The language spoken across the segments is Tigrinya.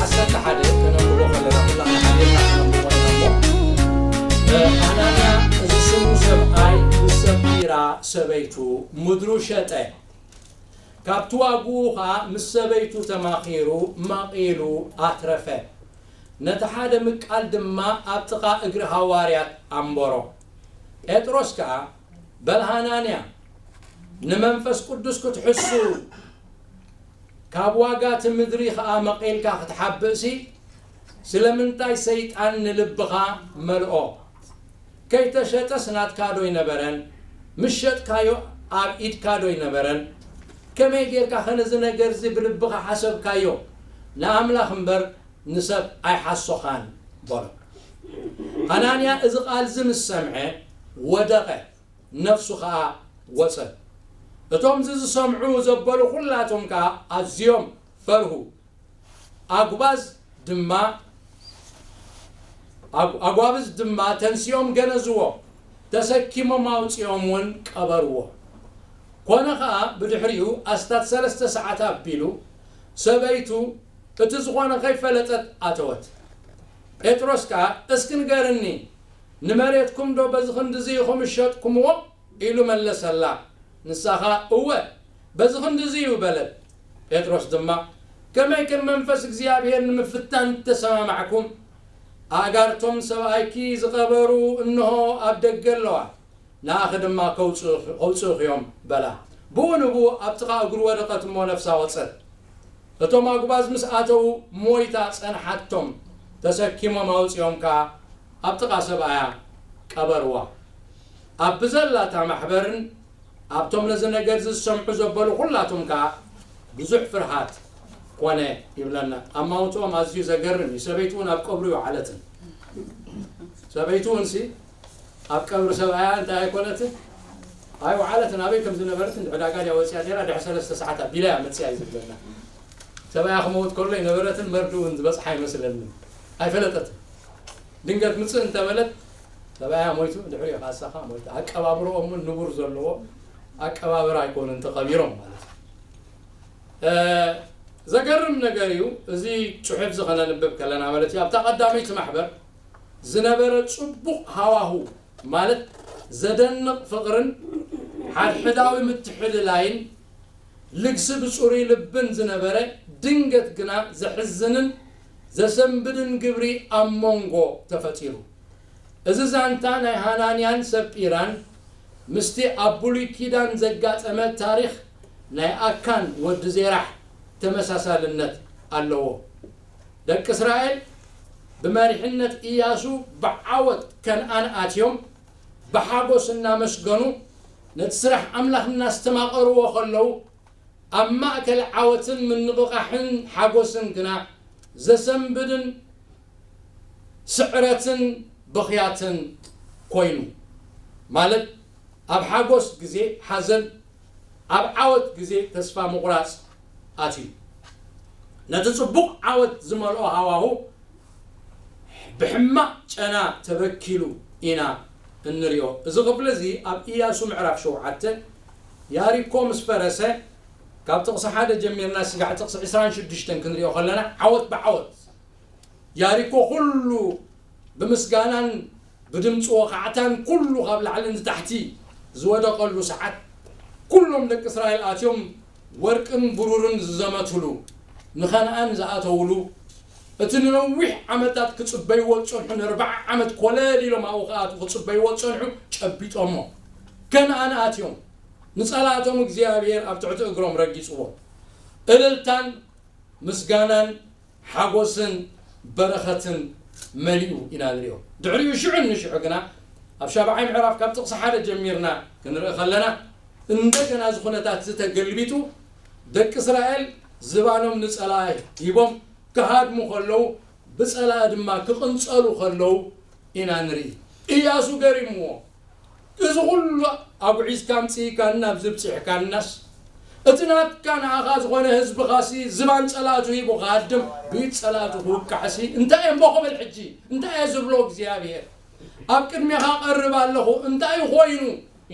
ዓሰርተ ሓደ ክነንብቦ ከለና፣ ኩላትና ሓቢርና ክነንብቦ ኢና እሞ፣ እ፣ ሓናንያ እዚ ስሙ ሰብኣይ ምስ ሰጲራ ሰበይቱ ምድሩ ሸጠ። ካብቲ ዋግኡ ኸኣ ምስ ሰበይቱ ተማኺሩ መቒሉ ኣትረፈ። ነቲ ሓደ ምቃል ድማ ኣብ ጥቓ እግሪ ሃዋርያት ኣንበሮ። ጴጥሮስ ከኣ፣ በል ሃናንያ፣ ንመንፈስ ቅዱስ ክትሕሱ ካብ ዋጋ እቲ ምድሪ ኸኣ መቒልካ ክትሓብእሲ፣ ስለምንታይ ሰይጣን ንልብኻ መልኦ? ከይተሸጠስ ናትካ ዶ ኣይነበረን? ምስ ሸጥካዮ ኣብ ኢድካ ዶ ኣይነበረን? ከመይ ጌርካ ኸ ነዚ ነገርዚ ብልብኻ ሓሰብካዮ? ንኣምላኽ እምበር ንሰብ ኣይሓሶኻን በሎ። ሃናንያ እዚ ቃልዚ ምስ ሰምዐ ወደቐ፣ ነፍሱ ኸኣ ወጸት። እቶም እዚ ዝሰምዑ ዘበሉ ኹላቶም ከኣ ኣዝዮም ፈርሁ። ኣጉባዝ ድማ፣ ኣጉ-፣ ኣጓብዝ ድማ ተንሲኦም ገነዝዎ፣ ተሰኪሞም ኣውጺኦም እውን ቀበርዎ። ኮነ ኸኣ ብድሕሪኡ ኣስታት ሰለስተ ሰዓት ኣቢሉ ሰበይቱ እቲ ዝኾነ ከይፈለጠት ኣተወት። ጴጥሮስ ከኣ፣ እስኪ ንገርኒ፣ ንመሬትኩም ዶ በዚ ክንድዚ ኢኹም ዝሸጥኩምዎ? ኢሉ መለሰላ። ንሳ ኸኣ፣ እወ፣ በዚ ክንድዚ እዩ በለት። ጴጥሮስ ድማ፣ ከመይ ከም መንፈስ እግዚኣብሔር ንምፍታን ተሰማማዕኩም? ኣእጋርቶም ሰብኣይኪ ዝቐበሩ እንሆ ኣብ ደገ ኣለዋ፣ ንኣኺ ድማ ከውጽኡ-፣ ከውጽኡኺ እዮም በላ። ብኡ ንብኡ ኣብ ጥቓ እግሩ ወደቐት እሞ ነፍሳ ወጸት። እቶም ኣጉባዝ ምስ ኣተዉ ሞይታ ጸንሓቶም፣ ተሰኪሞም ኣውጺኦም ከኣ ኣብ ጥቓ ሰብኣያ ቀበርዋ። ኣብ ብዘላታ ማሕበርን ኣብቶም ነዚ ነገር ዝሰምዑ ዘበሉ ኩላቶም ከኣ ብዙሕ ፍርሃት ኮነ ይብለና። ኣማውትኦም ኣዝዩ ዘገርም እዩ። ሰበይቱ እውን ኣብ ቀብሩ ይውዓለትን። ሰበይቱ እውን ሲ ኣብ ቀብሪ ሰብኣያ እንታይ ኣይኮነትን? ኣይወዓለትን። ኣበይ ከም ዝነበረትን ዕዳጋ ድያ ወፂኣ ነይራ፣ ድሕሪ ሰለስተ ሰዓት ኣቢላ እያ መፂኣ እዩ ዝብለና። ሰብኣያ ክመውት ከሎ ኣይነበረትን፣ መርድኡ እውን ዝበፅሓ ኣይመስለንን። ኣይፈለጠትን። ድንገት ምፅእ እንተበለት ሰብኣያ ሞይቱ፣ ድሕሪኡ ከዓ እሳ ከዓ ሞይታ። ኣቀባብረኦም እውን ንቡር ዘለዎ ኣቀባብራ ኣይኮኑን ተቐቢሮም ማለት እዩ። እ፣ ዘገርም ነገር እዩ። እዚ ጽሑፍ እዚ ኸነንብብ ከለና ማለት እዩ፣ ኣብታ ቀዳመይቲ ማሕበር ዝነበረ ጽቡቕ ሃዋሁ ማለት ዘደንቕ ፍቕርን ሓድሕዳዊ ምትሕልላይን ልግሲ ብጽሩይ ልብን ዝነበረ፣ ድንገት ግና ዘሕዝንን ዘሰንብድን ግብሪ ኣብ መንጎ ተፈጢሩ። እዚ ዛንታ ናይ ሃናንያን ሰጲራን ምስቲ ኣብ ብሉይ ኪዳን ዘጋጠመ ታሪኽ ናይ ኣካን ወዲ ዜራሕ ተመሳሳልነት ኣለዎ። ደቂ እስራኤል ብመሪሕነት ኢያሱ ብዓወት ከነኣን ኣትዮም ብሓጎስ እናመስገኑ ነቲ ስራሕ ኣምላኽ እናስተማቐርዎ ከለዉ፣ ኣብ ማእከል ዓወትን ምንቕቓሕን ሓጎስን ግና ዘሰንብድን ስዕረትን ብኽያትን ኮይኑ። ማለት ኣብ ሓጎስ ግዜ ሓዘን፣ ኣብ ዓወት ግዜ ተስፋ ምቑራጽ ኣትዩ። ነቲ ጽቡቕ ዓወት ዝመልኦ ሃዋሁ ብሕማቕ ጨና ተበኪሉ ኢና እንሪኦ። እዚ ክፍሊ እዚ ኣብ ኢያሱ ምዕራፍ ሸውዓተ ያሪኮ ምስ ፈረሰ ካብ ጥቕሲ ሓደ ጀሚርና ስጋዕ ጥቕሲ ዕስራን ሽዱሽተን ክንሪኦ ከለና ዓወት ብዓወት ያሪኮ ኩሉ ብምስጋናን ብድምፂ ወኻዕታን ኩሉ ካብ ላዕሊ ንታሕቲ ዝወደቐሉ ሰዓት፣ ኩሎም ደቂ እስራኤል ኣትዮም ወርቅን ብሩርን ዝዘመትሉ፣ ንኸነኣን ዝኣተውሉ፣ እቲ ንነዊሕ ዓመታት ክጽበይዎ ዝጸንሑ፣ ንኣርብዓ ዓመት ኮለል ኢሎም ኣብኡ ክኣትዉ ክጽበይዎ ዝጸንሑ ጨቢጦሞ። ከነኣን ኣትዮም፣ ንጸላእቶም እግዚኣብሔር ኣብ ትሕቲ እግሮም ረጊጽዎ። እልልታን ምስጋናን ሓጎስን በረኸትን መሊኡ ኢና ንሪኦ። ድሕሪኡ ሽዑ ንሽዑ ግና ኣብ ሻብዓይ ምዕራፍ ካብ ጥቕሲ ሓደ ጀሚርና ክንርኢ ከለና፣ እንደገና እዚ ኩነታት እዚ ተገልቢጡ፣ ደቂ እስራኤል ዝባኖም ንጸላኢ ሂቦም ክሃድሙ ከለዉ፣ ብጸላኢ ድማ ክቕንጸሉ ከለዉ ኢና ንርኢ። ኢያሱ ገሪምዎ። እዚ ኩሉ ኣጉዒዝካ ኣምጺእካና ኣብዚ ብጺሕካናስ፣ እቲ ናትካ ንኣኻ ዝኾነ ህዝብኻሲ ዝባን ጸላእቱ ሂቡ ክሃድም፣ ብኢድ ጸላእቱ ክውቃዕሲ እንታይ እየ እሞ ክብል ሕጂ? እንታይ እየ ዝብሎ እግዚኣብሔር? ኣብ ቅድሜኻ ቀርብ ኣለኹ፣ እንታይ ኮይኑ?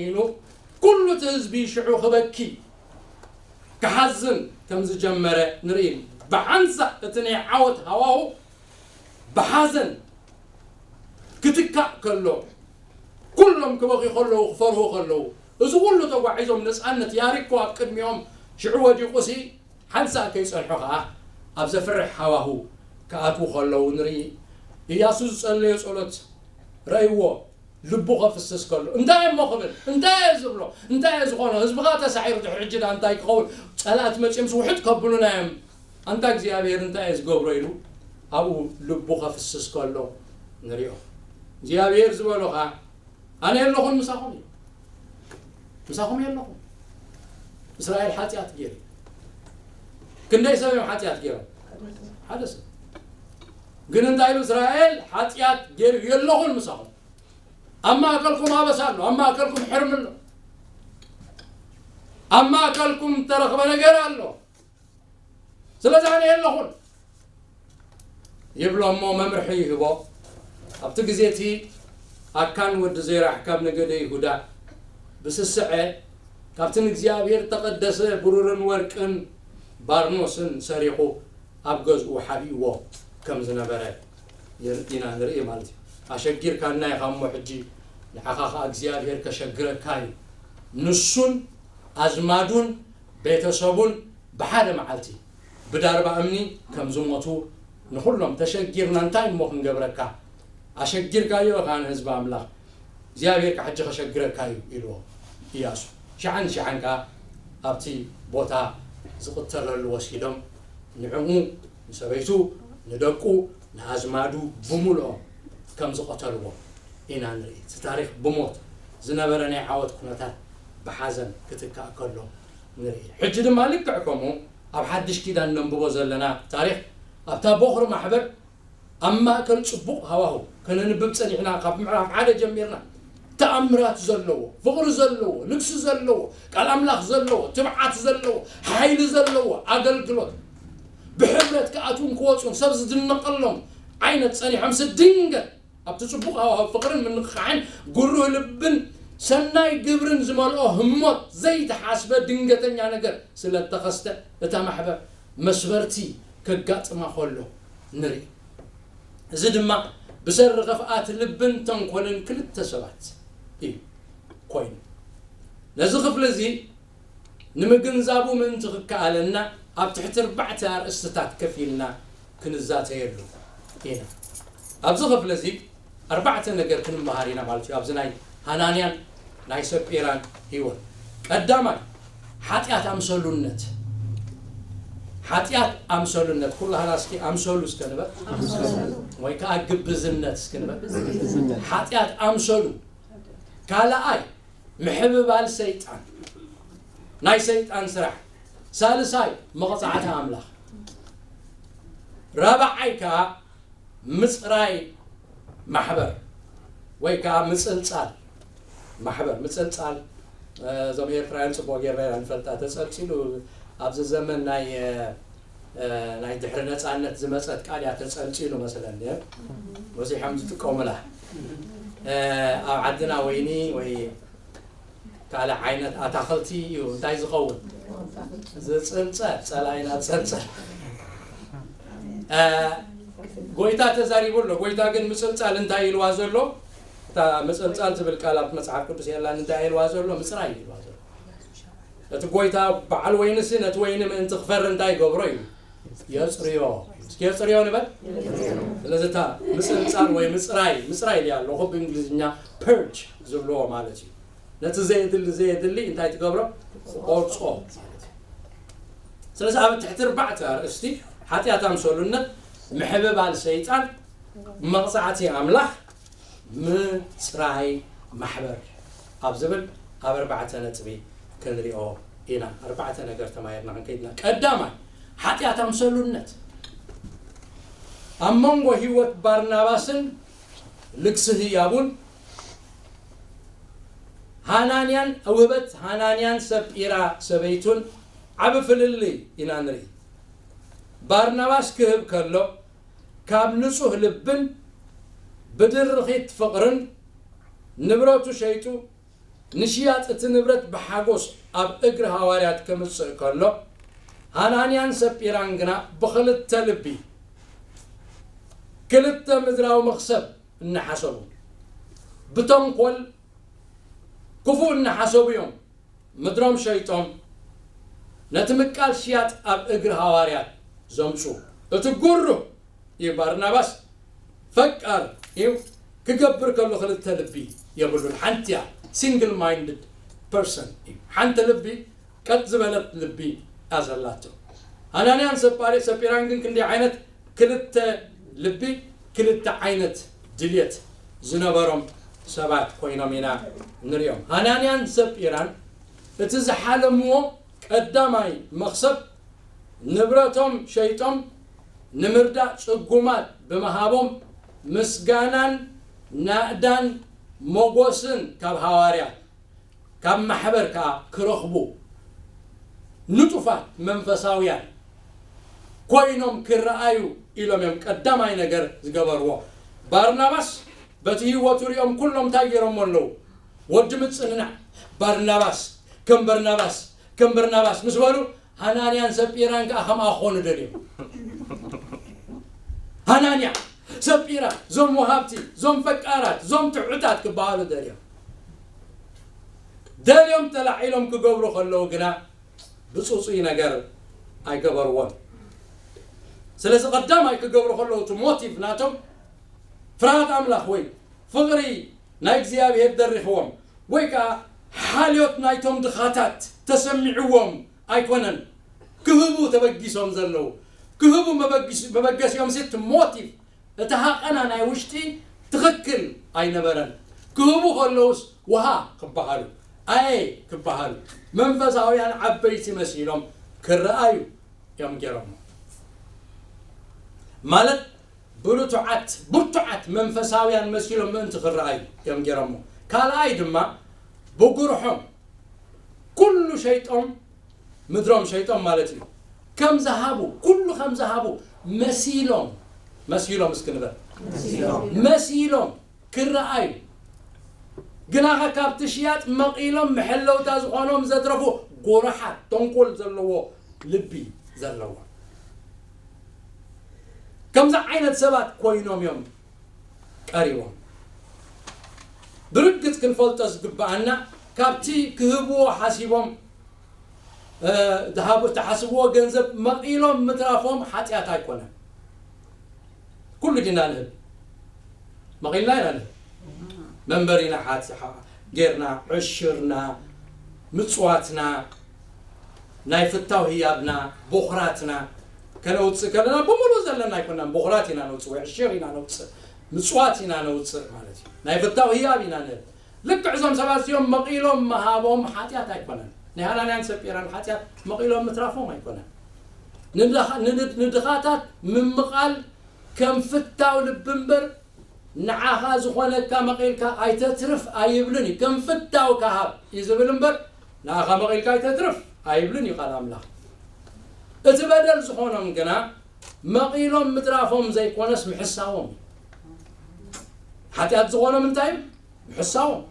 ኢሉ ኩሉ እቲ ህዝቢ ሽዑ ክበኪ ክሓዝን ከም ዝጀመረ ንርኢ። ብሓንሳእ እቲ ናይ ዓወት ሃዋሁ ብሓዘን ክትካእ ከሎ፣ ኩሎም ክበኽዩ ከለዉ፣ ክፈርሁ ከለዉ፣ እዚ ኩሉ ተጓዒዞም ነጻነት ያሪኮ ኣብ ቅድሚኦም ሽዑ ወዲቑሲ ሓንሳእ ከይጸንሑ ከኣ ኣብ ዘፍርሕ ሃዋሁ ክኣትዉ ከለዉ ንርኢ። ኢያሱ ዝጸለዮ ጸሎት ረእይዎ፣ ልቡ ከፍስስ ከሎ እንታይ እሞ ክብል? እንታይ እየ ዝብሎ? እንታይ እየ ዝኾኖ? ህዝብኻ ተሳዒሩ ድሕሪ ሕጂ ዳ እንታይ ክኸውን? ጸላእቲ መጺኦምስ ውሕጥ ከብሉና እዮም። ኣንታ እግዚኣብሔር እንታይ እየ ዝገብሮ ኢሉ ኣብኡ ልቡ ከፍስስ ከሎ ንሪኦ። እግዚኣብሔር ዝበሎ ኸኣ ኣነ የለኹን ምሳኹም እዩ። ምሳኹም የለኹን። እስራኤል ሓጢኣት ገይሩ። ክንደይ ሰብ እዮም ሓጢኣት ገይሮም? ሓደ ሰብ። ግን እንታይ ኢሉ? እስራኤል ሓጢኣት ገይሩ የለኹን ምሳኹም። ኣብ ማእከልኩም ኣበሳ ኣሎ፣ ኣብ ማእከልኩም ሕርሚ ኣሎ፣ ኣብ ማእከልኩም እተረኽበ ነገር ኣሎ። ስለዚ ኣነ የለኹን ይብሎ እሞ መምርሒ ይህቦ። ኣብቲ ግዜ እቲ ኣካን ወዲ ዜራሕ ካብ ነገደ ይሁዳ ብስስዐ ካብቲ ንእግዚኣብሔር እተቐደሰ ብሩርን ወርቅን ባርኖስን ሰሪቑ ኣብ ገዝኡ ሓቢእዎ ከም ዝነበረ የር-፣ ኢና ንርኢ ማለት እዩ። ኣሸጊርካና ኢኻ እሞ ሕጂ ንዓኻ ኸኣ እግዚኣብሔር ከሸግረካ እዩ። ንሱን ኣዝማዱን ቤተሰቡን ብሓደ መዓልቲ ብዳርባ እምኒ ከም ዝሞቱ ንኹሎም ተሸጊርና እንታይ እሞ ክንገብረካ? ኣሸጊርካዮ ኢኻ ንህዝቢ ኣምላኽ። እግዚኣብሔር ከኣ ሕጂ ከሸግረካ እዩ ኢልዎ ኢያሱ። ሽሓን ሽሓን ከኣ ኣብቲ ቦታ ዝቕተለሉ ወሲዶም ንዕኡ፣ ንሰበይቱ፣ ንደቁ፣ ንኣዝማዱ ብምልኦም ከም ዝቐተልዎ ኢና ንርኢ። እቲ ታሪኽ ብሞት ዝነበረ ናይ ዓወት ኩነታት ብሓዘን ክትካእ ከሎ ንርኢ። ሕጂ ድማ ልክዕ ከምኡ ኣብ ሓድሽ ኪዳን ነንብቦ ዘለና ታሪኽ ኣብታ ቦኽሪ ማሕበር ኣብ ማእከል ጽቡቕ ሃዋሁ ከነንብብ ጸኒሕና፣ ካብ ምዕራፍ ሓደ ጀሚርና፣ ተኣምራት ዘለዎ፣ ፍቕሪ ዘለዎ፣ ልግሲ ዘለዎ፣ ቃል ኣምላኽ ዘለዎ፣ ትብዓት ዘለዎ፣ ሓይሊ ዘለዎ ኣገልግሎት፣ ብሕብረት ክኣትዉን ክወጹን ሰብ ዝድነቐሎም ዓይነት ጸኒሖምሲ፣ ድንገት ኣብቲ ጽቡቕ ሃዋሁ ፍቕርን ምንቕቓሕን፣ ግሩህ ልብን ሰናይ ግብርን ዝመልኦ ህሞት፣ ዘይተሓስበ ድንገተኛ ነገር ስለ እተኸስተ፣ እታ ማሕበር መስበርቲ ከጋጥማ ከሎ ንርኢ። እዚ ድማ ብሰሪ ኸፍኣት ልብን ተንኮልን ክልተ ሰባት እዩ ኮይኑ። ነዚ ክፍሊ እዚ ንምግንዛቡ ምእንቲ ክከኣለና፣ ኣብ ትሕቲ ኣርባዕተ ኣርእስትታት ከፊልና ክንዛተየሉ ኢና። ኣብዚ ክፍሊ እዚ ኣርባዕተ ነገር ክንመሃር ኢና ማለት እዩ። ኣብዚ ናይ ሃናንያን ናይ ሰጲራን ህይወት። ቀዳማይ፣ ሓጢኣት ኣምሰሉነት። ሓጢኣት ኣምሰሉነት። ኩላህና እስኪ ኣምሰሉ እስከ ንበል። ኣምሰሉ። ወይ ከኣ ግብዝነት እስከ ንበል። ግብዝነት። ሓጢኣት ኣምሰሉ። ካልኣይ፣ ምሕብባል ሰይጣን። ናይ ሰይጣን ስራሕ። ሳልሳይ፣ መቕጻዕቲ ኣምላኽ። ራብዓይ ከኣ ምጽራይ ማሕበር ወይ ከኣ ምጽልጻል ማሕበር። ምጽልጻል፣ እ፣ እዞም ኤርትራውያን ጽቡቕ ጌርና ኢና ንፈልጣ። ተጸልጺሉ ኣብዚ ዘመን ናይ፣ እ፣ እ፣ ናይ ድሕሪ ነጻነት ዝመጸት ቃል እያ፣ ተጸልጺሉ መስለኒ፣ እ፣ በዚሖም ዝጥቀሙላ። እ፣ ኣብ ዓድና ወይኒ ወይ ካልእ ዓይነት ኣታኽልቲ እዩ። እንታይ ዝኸውን? ዝጽልጸል፣ ጸላኢና ዝጸልጸል። እ፣ ጎይታ ተዛሪቡ ኣሎ። ጎይታ ግን ምጽልጻል እንታይ ኢልዋ ዘሎ? እታ ምጽልጻል ዝብል ቃል ኣብቲ መጽሓፍ ቅዱስ የላን። እንታይ ኢልዋ ዘሎ? ምጽራይ ኢልዋ ዘሎ። እቲ ጎይታ በዓል ወይንሲ ነቲ ወይኒ ምእንቲ ክፈሪ እንታይ ይገብሮ እዩ? የጽርዮ። እስኪ የጽርዮ ንበል። ስለዚ እታ ምጽልጻል ወይ ምጽራይ፣ ምጽራይ ኢልያ ኣለኹ ብእንግሊዝኛ፣ ፐርጅ ዝብልዎ ማለት እዩ። ነቲ ዘየድሊ ዘየድሊ እንታይ ትገብሮ? ትቆርጾ። ስለዚ ኣብ ትሕቲ ኣርባዕተ ኣርእስቲ፣ ሓጢኣት ኣምሰሉነት፣ ምሕብባል ሰይጣን፣ መቕጻዕቲ ኣምላኽ፣ ምጽራይ ማሕበር ኣብ ዝብል ኣብ ኣርባዕተ ነጥቢ ክንሪኦ ኢና። ኣርባዕተ ነገር ተማሂርና ክንከይድና። ቀዳማይ፣ ሓጢኣት ኣምሰሉነት። ኣብ መንጎ ህይወት ባርናባስን ልግሲ ህያቡን ሃናንያን፣ ውህበት ሃናንያን ሰጲራ ሰበይቱን ዓቢ ፍልልይ ኢና ንርኢ። ባርናባስ ክህብ ከሎ፣ ካብ ንጹህ ልብን ብድርኺት ፍቕርን ንብረቱ ሸይጡ ንሽያጥ እቲ ንብረት ብሓጎስ ኣብ እግሪ ሃዋርያት ከምጽእ ከሎ፣ ኣናንያን ሰጲራን ግና ብኽልተ ልቢ፣ ክልተ ምድራዊ መኽሰብ እናሓሰቡ፣ ብተንኮል ክፉእ እናሓሰቡ እዮም ምድሮም ሸይጦም ነቲ ምቃል ሽያጥ ኣብ እግሪ ሃዋርያት ዘምጹ። እቲ ጉሩህ እዩ ባርናባስ፣ ፈቃር እዩ፣ ክገብር ከሎ ክልተ ልቢ የብሉን። ሓንቲ እያ፣ ሲንግል ማይንድድ ፐርሰን እዩ። ሓንቲ ልቢ፣ ቀጥ ዝበለት ልቢ እያ ዘላቶ። ሃናንያን ሰጳሪ-፣ ሰጲራን ግን ክንደይ ዓይነት ክልተ ልቢ፣ ክልተ ዓይነት ድልየት ዝነበሮም ሰባት ኮይኖም ኢና ንሪኦም። ሃናንያን ሰጲራን እቲ ዝሓለምዎ ቀዳማይ መኽሰብ ንብረቶም ሸይጦም ንምርዳእ ጽጉማት ብምሃቦም ምስጋናን ናእዳን ሞጎስን ካብ ሃዋርያት፣ ካብ ማሕበር ከኣ ክረኽቡ ንጡፋት መንፈሳውያን ኮይኖም ክረኣዩ ኢሎም እዮም ቀዳማይ ነገር ዝገበርዎ። ባርናባስ በቲ ህይወቱ ሪኦም ኩሎም እንታይ ገይሮሞ ኣለዉ? ወዲ ምጽንናዕ፣ ባርናባስ፣ ከም በርናባስ፣ ከም በርናባስ ምስ በሉ፣ ሃናንያን ሰጲራን ከኣ ከምኣ ክኾኑ ደልዮም። ሃናንያ፣ ሰጲራ፣ ዞም ወሃብቲ፣ ዞም ፈቃራት፣ ዞም ትሑታት ክበሃሉ ደልዮም። ደልዮም ተላዒሎም ክገብሩ ከለዉ ግና ብጽጹይ ነገር ኣይገበርዎን። ስለዚ ቀዳማይ ክገብሩ ከለዉ እቲ ሞቲቭ ናቶም ፍርሃት ኣምላኽ ወይ ፍቕሪ ናይ እግዚኣብሔር ደሪኽዎም ወይ ከኣ ሓልዮት ናይቶም ድኻታት ተሰሚዕዎም ኣይኮነን ክህቡ ተበጊሶም ዘለዉ። ክህቡ መበጊስ-፣ መበገሲኦም ሲ እቲ ሞቲቭ፣ እቲ ሃቐና ናይ ውሽጢ ትኽክል ኣይነበረን። ክህቡ ከለዉስ ውሃ ክበሃሉ፣ ኣየ ክበሃሉ፣ መንፈሳውያን ዓበይቲ መሲሎም ክረኣዩ እዮም ገይሮሞ። ማለት ብርቱዓት፣ ብርቱዓት መንፈሳውያን መሲሎም ምእንቲ ክረኣዩ እዮም ገይሮሞ። ካልኣይ ድማ ብጉርሖም ኩሉ ሸይጦም፣ ምድሮም ሸይጦም ማለት እዩ፣ ከም ዝሃቡ፣ ኩሉ ከም ዝሃቡ መሲሎም፣ መሲሎም እስኪ ንበል። መሲሎም። መሲሎም ክረኣዩ። ግናኸ ካብቲ ሽያጥ መቒሎም መሐለውታ ዝኾኖም ዘትረፉ ጎረሓት፣ ተንኮል ዘለዎ ልቢ ዘለዎ። ከምዚ ዓይነት ሰባት ኮይኖም እዮም ቀሪቦም። ብርግጽ ክንፈልጦ ዝግብኣና፣ ካብቲ ክህብዎ ሓሲቦም፣ እ፣ ዝሃቡ፣ እተሓስብዎ ገንዘብ መቒሎም ምትራፎም ሓጢኣት ኣይኮነን። ኩሉ ዲና ንህብ? መቒልና ኢና ንህብ። መንበሪና ሓቲ-፣ ሓ-፣ ጌርና፣ ዕሽርና፣ ምጽዋትና፣ ናይ ፍታው ህያብና፣ ቦኽራትና ከነውጽእ ከለና ብምሉእ ዘለና ኣይኮናን። ቦኽራት ኢና ነውጽእ ወይ ዕሽር ኢና ነውጽእ፣ ምጽዋት ኢና ነውጽእ ማለት እዩ። ናይ ፍታው ህያብ ኢና ንህብ። ልክዕ እዞም ሰባት እዚኦም መቒሎም ምሃቦም ሓጢኣት ኣይኮነን። ናይ ሃናንያን ሰጲራን ሓጢኣት መቒሎም ምትራፎም ኣይኮነን። ንድኻ-፣ ንድ-፣ ንድኻታት ምምቓል ከም ፍታው ልቢ እምበር፣ ንዓኻ ዝኾነካ መቒልካ ኣይተትርፍ ኣይብልን እዩ። ከም ፍታውካ ሃብ እዩ ዝብል እምበር፣ ንዓኻ መቒልካ ኣይተትርፍ ኣይብልን እዩ ቃል ኣምላኽ። እቲ በደል ዝኾኖም ግና መቒሎም ምትራፎም ዘይኮነስ ምሕሳዎም እዩ። ሓጢኣት ዝኾኖም እንታይ እዩ? ምሕሳዎም።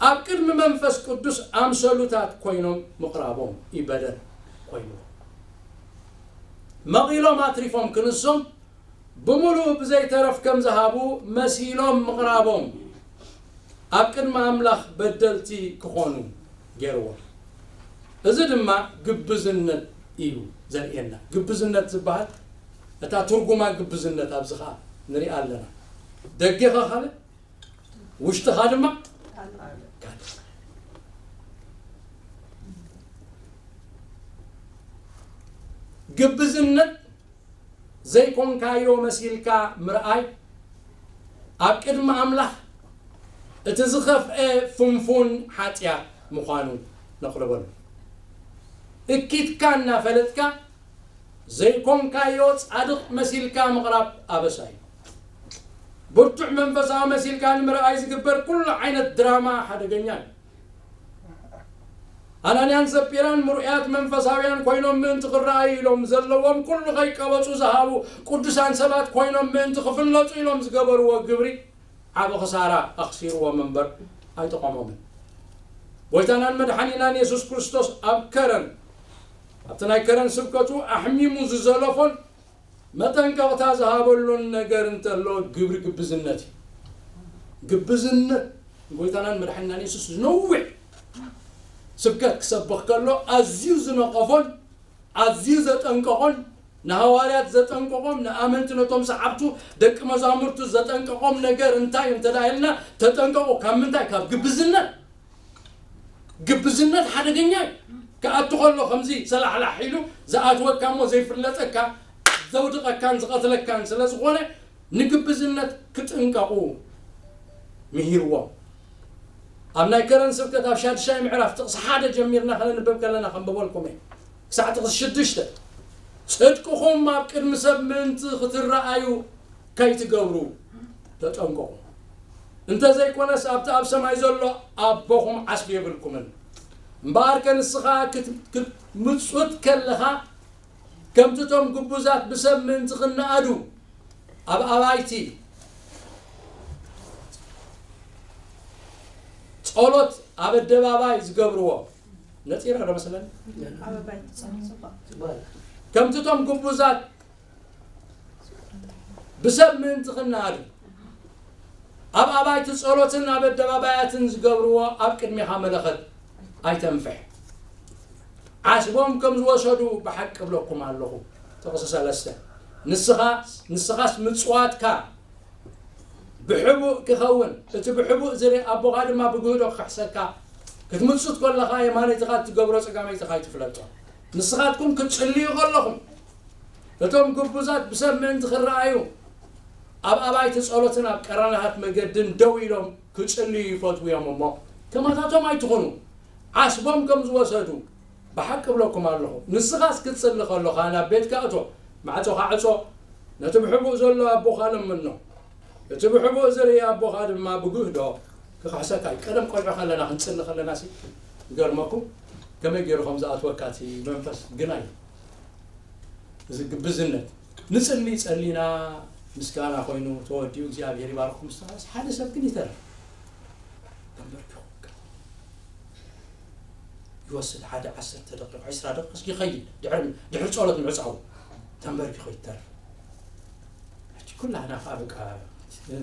ኣብ ቅድሚ መንፈስ ቅዱስ ኣምሰሉታት ኮይኖም ምቕራቦም እዩ በደል ኮይኑ። መቒሎም ኣትሪፎም ክንሶም ብምሉእ ብዘይተረፍ ከም ዝሃቡ መሲሎም ምቕራቦም ኣብ ቅድሚ ኣምላኽ በደልቲ ክኾኑ ገይርዎም። እዚ ድማ ግብዝነት እዩ ዘርእየና። ግብዝነት ዝበሃል እታ ትርጉማ ግብዝነት ኣብዚ ኸኣ ንሪኣ ኣለና። ደገኻ ካልእ፣ ውሽጥኻ ድማ ካልእ። ግብዝነት ዘይኮንካዮ መሲልካ ምርኣይ ኣብ ቅድሚ ኣምላኽ እቲ ዝኸፍኤ ፍንፉን ሓጢኣት ምዃኑ ነቕርበሉ። እኪትካ እናፈለጥካ ዘይኮንካዮ ጻድቕ መሲልካ ምቕራብ ኣበሳ እዩ። ብርቱዕ መንፈሳዊ መሲልካ ንምርኣይ ዝግበር ኩሉ ዓይነት ድራማ ሓደገኛ እዩ። ኣናንያን ሰጲራን ምርኡያት መንፈሳውያን ኮይኖም ምእንቲ ክረኣዩ ኢሎም ዘለዎም ኩሉ ከይቀበጹ ዝሃቡ ቅዱሳን ሰባት ኮይኖም ምእንቲ ክፍለጡ ኢሎም ዝገበርዎ ግብሪ ዓቢ ክሳራ ኣኽሲርዎም እምበር ኣይጠቐሞምን። ጎይታናን መድሓኒናን የሱስ ክርስቶስ ኣብ ከረን ኣብቲ ናይ ከረን ስብከቱ ኣሕሚሙ ዝዘለፎን መጠንቀቕታ ዝሃበሉን ነገር እንተሎ ግብሪ ግብዝነት እዩ። ግብዝነት ጎይታናን መድሓኒናን የሱስ ዝነውሕ ስብከት ክሰብኽ ከሎ ኣዝዩ ዝነቐፎን ኣዝዩ ዘጠንቀቖን ንሃዋርያት ዘጠንቀቖም ንኣመንቲ ነቶም ሰዓብቱ ደቂ መዛሙርቱ ዘጠንቀቖም ነገር እንታይ እንተ ደኣ ኢልና ተጠንቀቑ ካብ ምንታይ ካብ ግብዝነት ግብዝነት ሓደገኛ እዩ። ክኣቱ ከሎ ከምዚ ሰላሕላሕ ኢሉ ዝኣትወካ እሞ ዘይፍለጠካ ዘውድቐካን ዝቐትለካን ስለ ዝኾነ ንግብዝነት ክጥንቀቑ ምሂርዎም። ኣብ ናይ ከረን ስብከት ኣብ ሻድሻይ ምዕራፍ ጥቕሲ ሓደ ጀሚርና ከነንበብ ከለና ከንበበልኩም እየ ክሳዕ ጥቕሲ ሽዱሽተ ጽድቅኹም ኣብ ቅድሚ ሰብ ምእንቲ ክትረኣዩ ከይትገብሩ ተጠንቀቑ። እንተዘይኮነስ ኣብቲ ኣብ ሰማይ ዘሎ ኣቦኹም ዓስቢ የብልኩምን። እምበኣርከ ንስኻ ክትምጹት ከለኻ ከምቲ እቶም ግቡዛት ብሰብ ምእንቲ ክነኣዱ ኣብ ኣባይቲ ጸሎት ኣብ ኣደባባይ ዝገብርዎ ነጺረ ዶ መስለኒ? ከምቲ እቶም ግቡዛት ብሰብ ምእንቲ ክነኣዱ ኣብ ኣባይቲ ጸሎትን ኣብ ኣደባባያትን ዝገብርዎ ኣብ ቅድሜኻ መለኸት ኣይተንፍሕ። ዓስቦም ከም ዝወሰዱ ብሓቂ እብለኩም ኣለኹ። ጥቕሲ ሰለስተ ንስኻ ንስኻስ ምጽዋትካ ብሕቡእ ክኸውን እቲ ብሕቡእ ዝርኢ ኣቦኻ ድማ ብግህዶ ክኽሕሰካ ክትምጽእ ከለኻ የማነይትኻ እትገብሮ ጸጋመይትኻ ኣይትፍለጦ። ንስኻትኩም ክትጽልዩ ከለኹም እቶም ግቡዛት ብሰብ ምእንቲ ክረኣዩ ኣብ ኣባይቲ ጸሎትን ኣብ ቀራንሃት መገድን ደው ኢሎም ክጽልዩ ይፈትዉ እዮም እሞ ከማታቶም ኣይትኹኑ። ዓስቦም ከም ዝወሰዱ ብሓቂ እብለኩም ኣለኹ። ንስኻስ ክትጽሊ ከሎኻ ናብ ቤትካ እቶ፣ ማዕጾኻ ዕጾ፣ ነቲ ብሕቡእ ዘሎ ኣቦኻ ለምኖ፣ እቲ ብሕቡእ ዝርኢ ኣቦኻ ድማ ብግህዶ ክኽሕሰካ እዩ። ቀደም ቆልዑ ከለና ክንጽሊ ከለና ሲ ይገርመኩም ከመይ ገይሩ ከም ዝኣትወካ እቲ መንፈስ ግና እዩ። እዚ ግብዝነት ንጽሊ ጸሊና ምስጋና ኮይኑ ተወዲኡ እግዚኣብሔር ይባርኩም ዝተባሃለስ ሓደ ሰብ ግን ይተርፍ ተንበርኪኹ ይወስድ ሓደ ዓሰርተ ደቂቕ ዕስራ ደቂቕ ይኸይድ ድሕሪ ድሕሪ ጸሎት ምዕጻው ተንበርኪኹ ይተርፍ። ሕጂ ኩላህና ከዓ በቃ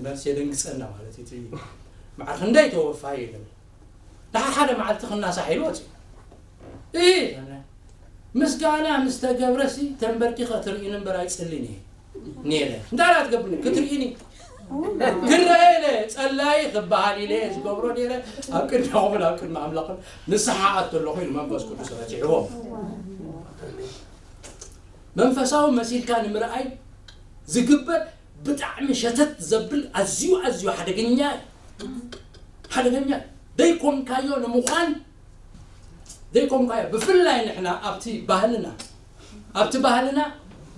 መልስ የደንግጸና ማለት እዩ። እቲ መዓር ክንደይ ተወፋይ ይብል። ደሓር ሓደ መዓልቲ ክናሳሕ ኢሉ ወፂኡ። እ ምስጋና ምስ ተገብረሲ ተንበርኪኸ ትርእይኒ እምበር ኣይፅልን እየ ነይረ። እንታይ ደኣ ትገብርኒ? ክትርእይኒ ክረአ ኢለ ጸላይ ክበሃል ኢለ እየ ዝገብሮ ነይረ። ኣብ ቅድሚኹምን ኣብ ቅድሚ ኣምላኽን ንስሓ ኣቱ ኣለኹ ኢሉ መንፈስ ቅዱስ ረቲዕዎ። መንፈሳዊ መሲልካ ንምርኣይ ዝግበር ብጣዕሚ ሸተት ዘብል ኣዝዩ ኣዝዩ ሓደገኛ እዩ። ሓደገኛ እዩ። ዘይኮንካዮ ንምዃን ዘይኮንካዮ ብፍላይ ንሕና ኣብቲ ባህልና ኣብቲ ባህልና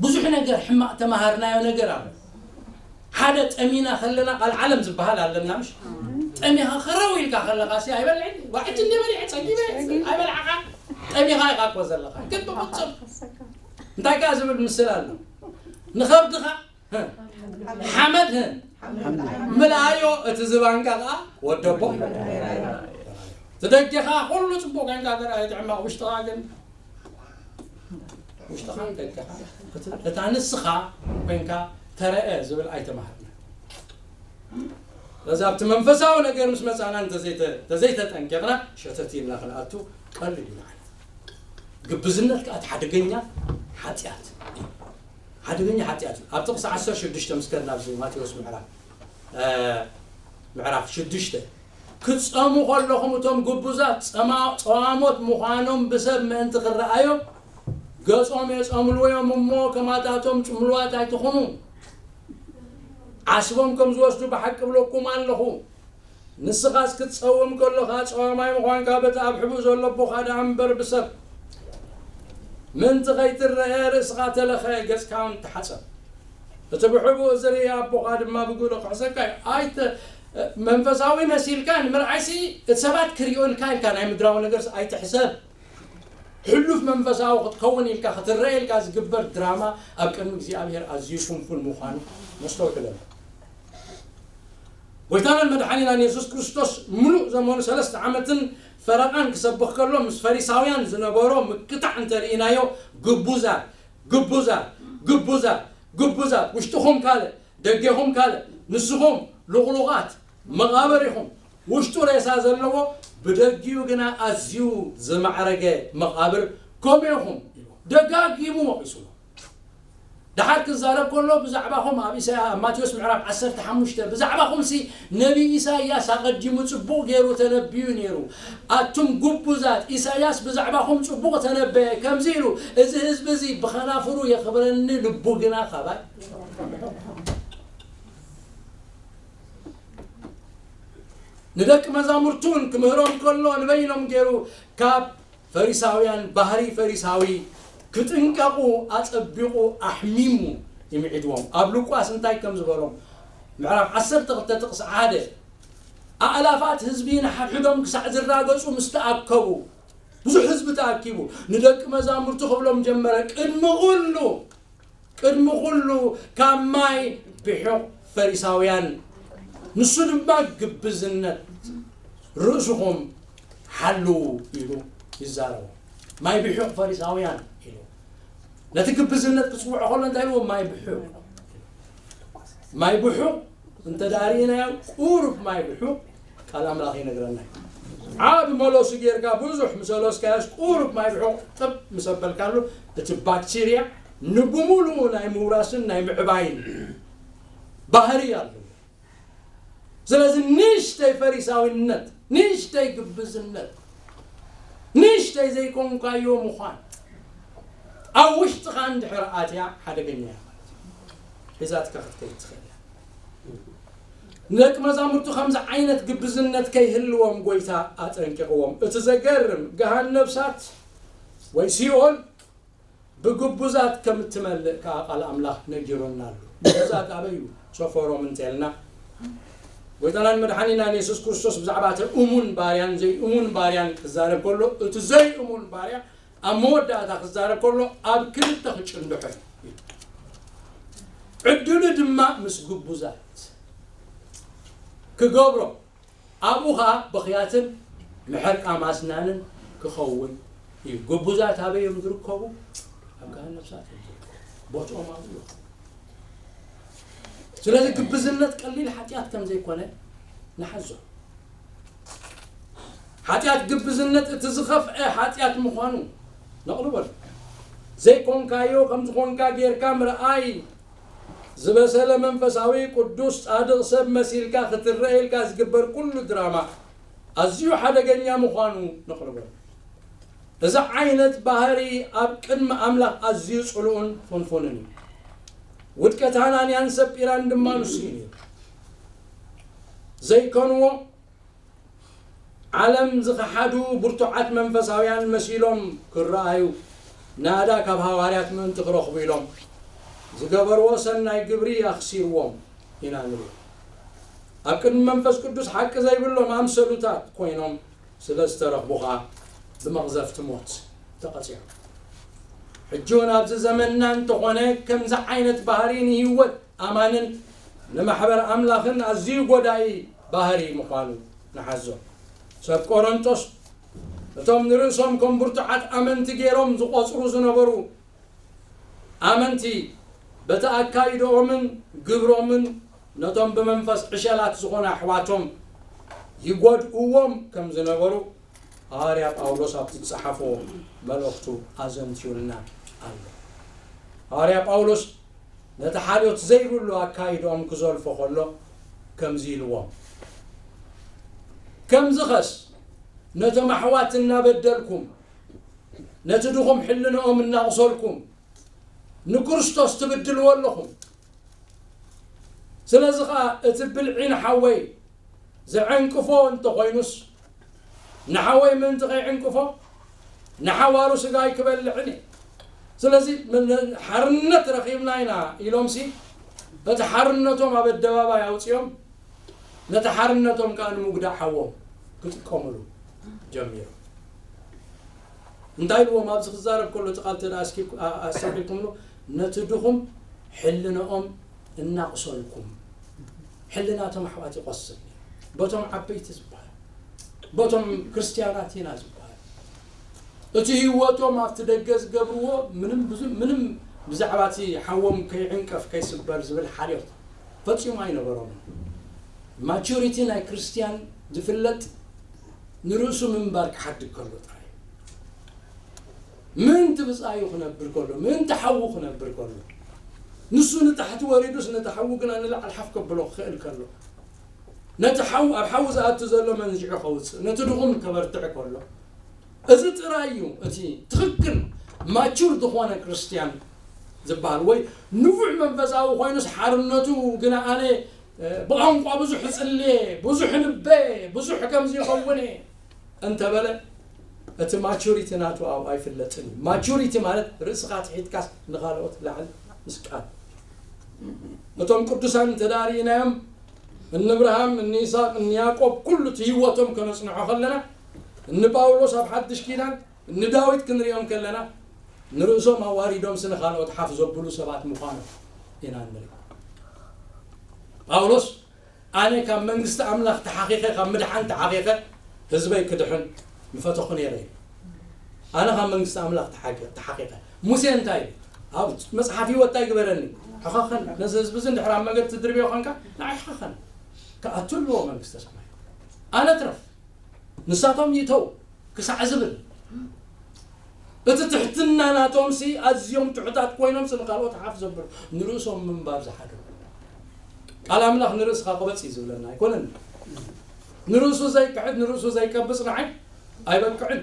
ብዙሕ ነገር ሕማቕ ተማሃርናዮ ነገር ኣሎ። ሓደ ጠሚና ከለና ቃል ዓለም ዝበሃል ኣለና ምሽ ጠሚኻ ከረው ኢልካ ከለኻ ሲ ኣይበልዕን ዋዕቲ እንደ በሊዐ ጸጊበ ኣይበልዓኻ ጠሚኻ ኢኻ እኮ ዘለኻ ግን ብቕጽል እንታይ ከኣ ዝብል ምስል ኣሎ ንኸብድኻ ሓመድ ምልኣዮ እቲ ዝባንካ ከዓ ወደቦ እቲ ደገኻ ኩሉ ፅቡቅ ኮይንካ ተረኣየ እቲ ሕማቅ ውሽጥኻ ግን ውሽጥኻ ደገኻ እታ ንስኻ ኮይንካ ተረአ ዝብል ኣይተማሃርና ስለዚ ኣብቲ መንፈሳዊ ነገር ምስ መፃና እንተዘይተጠንቀቕና ሸተት ኢልና ክንኣቱ ቀልል ኢና ግብዝነት ከዓ ሓደገኛ ሓጢኣት ሓደገኛ ሓጢኣት እዩ ኣብ ጥቕሲ ዓሰርተ ሽዱሽተ ምስ ከድና ኣብዚ ማቴዎስ ምዕራፍ ምዕራፍ ሽዱሽተ ክትጸሙ ከለኹም እቶም ግቡዛት ጸዋሞት ምዃኖም ብሰብ ምእንቲ ክረኣዮም ገጾም የጸምልዎ እዮም እሞ ከማታቶም ጽምሉዋት ኣይትኹኑ ዓስቦም ከም ዝወስዱ ብሓቂ እብለኩም ኣለኹ ንስኻስ ክትጸውም ከሎኻ ጸዋማይ ምዃንካ በቲ ኣብ ሕቡእ ዘሎ ኣቦኻ ደኣ እምበር ብሰብ ምእንቲ ኸይትረአ ርእስኻ ተለኸ ገጽካ እውን ተሓጸብ እቲ ብሕቡእ ዝርኢ ኣቦኻ ድማ ብግህዶ ክሕሰካ እዩ ኣይተ መንፈሳዊ መሲልካ ንምርኣይሲ እቲ ሰባት ክሪኦ ኢልካ ኢልካ ናይ ምድራዊ ነገር ኣይትሕሰብ ሕሉፍ መንፈሳዊ ክትከውን ኢልካ ክትረአ ኢልካ ዝግበር ድራማ ኣብ ቅድሚ እግዚኣብሔር ኣዝዩ ፍንፉን ምዃኑ ነስተውዕለሉ ጎይታናን መድሓኒናን የሱስ ክርስቶስ ምሉእ ዘመኑ ሰለስተ ዓመትን ፈረቓን ክሰብኽ ከሎ ምስ ፈሪሳውያን ዝነበሮ ምክታዕ እንተርኢናዮ፣ ግቡዛት፣ ግቡዛት፣ ግቡዛት፣ ግቡዛት፣ ውሽጥኹም ካልእ፣ ደጌኹም ካልእ፣ ንስኹም ልቑሉቓት መቓብር ኢኹም። ውሽጡ ሬሳ ዘለዎ፣ ብደጊኡ ግና ኣዝዩ ዝማዕረገ መቓብር፣ ከምኡ ኢኹም። ደጋጊሙ ወቒስዎ። ደሓር ክዛረብ ከሎ ብዛዕባኹም ኣብ ኢሳያ-፣ ኣብ ማቴዎስ ምዕራፍ ዓሰርተ ሓሙሽተ፣ ብዛዕባኹምሲ ነቢ ኢሳይያስ ኣቐዲሙ ጽቡቕ ገይሩ ተነብዩ ነይሩ። ኣቱም ግቡዛት፣ ኢሳይያስ ብዛዕባኹም ጽቡቕ ተነበየ፣ ከምዚ ኢሉ፣ "እዚ ህዝቢ እዚ ብኸናፍሩ የኽብረኒ፣ ልቡ ግና ካባይ." ንደቂ መዛሙርቱን ክምህሮም ከሎ ንበይኖም ገይሩ ካብ ፈሪሳውያን ባህሪ ፈሪሳዊ ክጥንቀቑ ኣጸቢቑ ኣሕሚሙ ይምዒድዎም። ኣብ ሉቃስ እንታይ ከም ዝበሎም፣ ምዕራፍ ዓሰርተ ክልተ ጥቕሲ ሓደ፣ ኣእላፋት ህዝቢ ንሓድሕዶም ክሳዕ ዝራገጹ ምስ ተኣከቡ፣ ብዙሕ ህዝቢ ተኣኪቡ፣ ንደቂ መዛሙርቱ ክብሎም ጀመረ፣ ቅድሚ ኹሉ፣ ቅድሚ ኹሉ ካብ ማይ ብሑቕ ፈሪሳውያን፣ ንሱ ድማ ግብዝነት ርእስኹም ሓልዉ ኢሉ ይዛረቡ። ማይ ብሑቕ ፈሪሳውያን ኢሉ። ነቲ ግብዝነት ክጽውዖ ከሎ እንታይ ኢልዎ? ማይ ብሑቕ። ማይ ብሑቕ እንተ ደኣ ርኢናዮ፣ ቁሩብ ማይ ብሑቕ ቃል ኣምላኽ ይነግረና እዩ። ዓቢ መለሱ ጌርካ ብዙሕ ምስ ኣለስካዮስ፣ ቁሩብ ማይ ብሑቕ ጥብ ምስ ኣበልካሉ፣ እቲ ባክቴርያ ንብሙሉኡ ናይ ምውራስን ናይ ምዕባይን ባህሪ ኣለዎ። ስለዚ ንእሽተይ ፈሪሳዊነት፣ ንእሽተይ ግብዝነት፣ ንእሽተይ ዘይኮንካዮ ምዃን ኣብ ውሽጥኻ እንድሕር ኣትያ ሓደገኛ እያ ማለት እዩ። ሒዛትካ ክትከይድ ትኽእል እያ። ንደቂ መዛሙርቱ ከምዚ ዓይነት ግብዝነት ከይህልዎም ጎይታ ኣጠንቂቕዎም። እቲ ዘገርም፣ ገሃን ነፍሳት ወይ ሲኦል ብግቡዛት ከም እትመልእ ከኣ ቃል ኣምላኽ ነጊሩና ኣሎ። ግቡዛት ኣበይ እዩ ሰፈሮም እንተልና፣ ጎይታናን መድሓኒናን የሱስ ክርስቶስ ብዛዕባ እቲ እሙን ባርያን ዘይእሙን ባርያን ክዛረብ ከሎ፣ እቲ ዘይእሙን ባርያ ኣብ መወዳእታ ክዛረብ ከሎ ኣብ ክልተ ክጭንድሖ እዩ። ዕድሉ ድማ ምስ ግቡዛት ክገብሮ፣ ኣብኡ ኸኣ ብኽያትን ምሕርቃም ኣስናንን ክኸውን እዩ። ግቡዛት ኣበይ እዮም ዝርከቡ? ኣብ ገሃነም እሳት እዮም ዝርከቡ። ቦትኦም ኣብኡ እዩ። ስለዚ ግብዝነት ቀሊል ሓጢኣት ከም ዘይኮነ ንሓዞ። ሓጢኣት ግብዝነት እቲ ዝኸፍአ ሓጢኣት ምዃኑ ነቕርበሉ። ዘይኮንካዮ ከም ዝኾንካ ጌርካ ምርኣይ፣ ዝበሰለ መንፈሳዊ ቅዱስ ጻድቕ ሰብ መሲልካ ክትረአ ኢልካ ዝግበር ኩሉ ድራማ ኣዝዩ ሓደገኛ ምዃኑ ነቕርበሉ። እዚ ዓይነት ባህሪ ኣብ ቅድሚ ኣምላኽ ኣዝዩ ጽሉእን ፍንፉንን እዩ። ውድቀት ሃናንያን ሰጲራን ድማ ንሱ እዩ ነይሩ። ዘይከንዎ ዓለም ዝኸሓዱ ብርቱዓት መንፈሳውያን መሲሎም ክረኣዩ፣ ናዳ ካብ ሃዋርያት ምእንቲ ክረኽቡ ኢሎም ዝገበርዎ ሰናይ ግብሪ ኣኽሲርዎም ኢና ንብል። ኣብ ቅድሚ መንፈስ ቅዱስ ሓቂ ዘይብሎም ኣምሰሉታት ኮይኖም ስለ ዝተረኽቡ ኸኣ ብመቕዘፍቲ ሞት ተቐጺዖም። ሕጂ እውን ኣብዚ ዘመንና እንተኾነ ከምዚ ዓይነት ባህሪ ንህይወት ኣማንን ንማሕበር ኣምላኽን ኣዝዩ ጎዳኢ ባህሪ ምዃኑ ንሓዞ። ሰብ ቆሮንቶስ እቶም ንርእሶም ከም ብርቱዓት ኣመንቲ ገይሮም ዝቖጽሩ ዝነበሩ ኣመንቲ በቲ ኣካይድኦምን ግብሮምን ነቶም ብመንፈስ ዕሸላት ዝኾኑ ኣሕዋቶም ይጎድእዎም ከም ዝነበሩ ሃዋርያ ጳውሎስ ኣብቲ ዝጸሓፎ መልእኽቱ ኣዘንትዩልና ኣሎ። ሃዋርያ ጳውሎስ ነቲ ሓልዮት ዘይብሉ ኣካይድኦም ክዘልፎ ከሎ ከምዚ ኢልዎም፣ ከምዚኸስ ነቶም ኣሕዋት እናበደልኩም፣ ነቲ ድኹም ሕልንኦም እናቑሰልኩም፣ ንክርስቶስ ትብድልዎ ኣለኹም። ስለዚ ኸኣ እቲ ብልዒ ንሓወይ ዘዐንቅፎ እንተኾይኑስ፣ ንሓወይ ምእንቲ ከይዕንቅፎ ንሓዋሩ ስጋይ ክበልዕን እየ። ስለዚ ምን-፣ ሓርነት ረኺብና ኢና ኢሎምሲ፣ በቲ ሓርነቶም ኣብ ኣደባባይ ኣውጺኦም፣ ነቲ ሓርነቶም ከኣ ንምጉዳእ ሓዎም ክጥቀምሉ ጀሚሮም። እንታይ ኢልዎም? ኣብዚ ክዛረብ ከሎ እቲ ቃል እንተ ደኣ እስኪ ኣ-፣ ኣስተውዒልኩምሉ፣ ነቲ ድኹም ሕልንኦም እናቑሰልኩም፣ ሕልናቶም ኣሕዋት ይቖስል። በቶም ዓበይቲ ዝበሃል በቶም ክርስትያናት ኢና ዝበሃል። እቲ ህይወቶም ኣብቲ ደገ ዝገብርዎ ምንም ብዙ-፣ ምንም ብዛዕባ እቲ ሓዎም ከይዕንቀፍ ከይስበር ዝብል ሓልዮት ፈጺሙ ኣይነበሮምን። ማቹሪቲ ናይ ክርስትያን ዝፍለጥ ንርእሱ ምንባር ክሓድግ ከሎ ጥራይ እዩ። ምእንቲ ብጻዩ ክነብር ከሎ፣ ምእንቲ ሓዉ ክነብር ከሎ፣ ንሱ ንታሕቲ ወሪዱስ ነቲ ሓዉ ግና ንላዕሊ ሓፍ ከብሎ ክኽእል ከሎ፣ ነቲ ሓው-፣ ኣብ ሓዊ ዝኣቱ ዘሎ መንዚዑ ከውፅእ፣ ነቲ ድኹም ከበርትዕ ከሎ፣ እዚ ጥራይ እዩ እቲ ትኽክል ማቹር ዝኾነ ክርስትያን ዝበሃል። ወይ ንፉዕ መንፈሳዊ ኮይኑስ ሓርነቱ ግና ኣነ፣ እ፣ ብቋንቋ ብዙሕ እጽልየ፣ ብዙሕ ንበ፣ ብዙሕ ከምዚ ይኸውን እየ እንተበለ፣ እቲ ማቹሪቲ ናቱ ኣብኡ ኣይፍለጥን እዩ። ማቹሪቲ ማለት ርእስኻ ትሒትካስ ንኻልኦት ላዕሊ ምስቃል። እቶም ቅዱሳን እንተ ደኣ ርኢናዮም፣ እኒ እብርሃም፣ እኒ ይስሐቅ፣ እኒ ያዕቆብ፣ ኩሉ እቲ ህይወቶም ከነጽንዖ ከለና፣ እኒ ጳውሎስ ኣብ ሓድሽ ኪዳን፣ እኒ ዳዊት ክንሪኦም ከለና፣ ንርእሶም ኣዋሪዶምሲ ንኻልኦት ሓፍ ዘብሉ ሰባት ምዃኖም ኢና ንርኢ። ጳውሎስ፣ ኣነ ካብ መንግስቲ ኣምላኽ ተሓኺኸ፣ ካብ ምድሓን ተሓኺኸ፣ ህዝበይ ክድሕን ምፈተኹ ነይረ እዩ። ኣነ ካብ መንግስቲ ኣምላኽ ተሓኪ-፣ ተሓኺኸ። ሙሴ እንታይ እዩ? ኣብ መጽሓፍ ህይወት እንታይ ግበረኒ? ሕኸኸን። ነዚ ህዝቢ እዚ እንድሕር ኣብ መገድ ትድርብዮ ኾንካ፣ ንዓይ ሕኸኸን። ክኣቱ ኣለዎ መንግስተ ሰማይ። ኣነ ትረፍ። ንሳቶም ይእተው ክሳዕ ዝብል። እቲ ትሕትና ናቶምሲ ኣዝዮም ትሑታት ኮይኖምሲ ንኻልኦት ሓፍ ዘብሉ፣ ንርእሶም ምንባር ዝሓደጉ። ቃል ኣምላኽ ንርእስኻ ቅበጽ እዩ ዝብለና፣ ኣይኮነን? ንርእሱ ዘይክሕድ፣ ንርእሱ ዘይቀብጽ ንዓይ ኣይበቅዕን።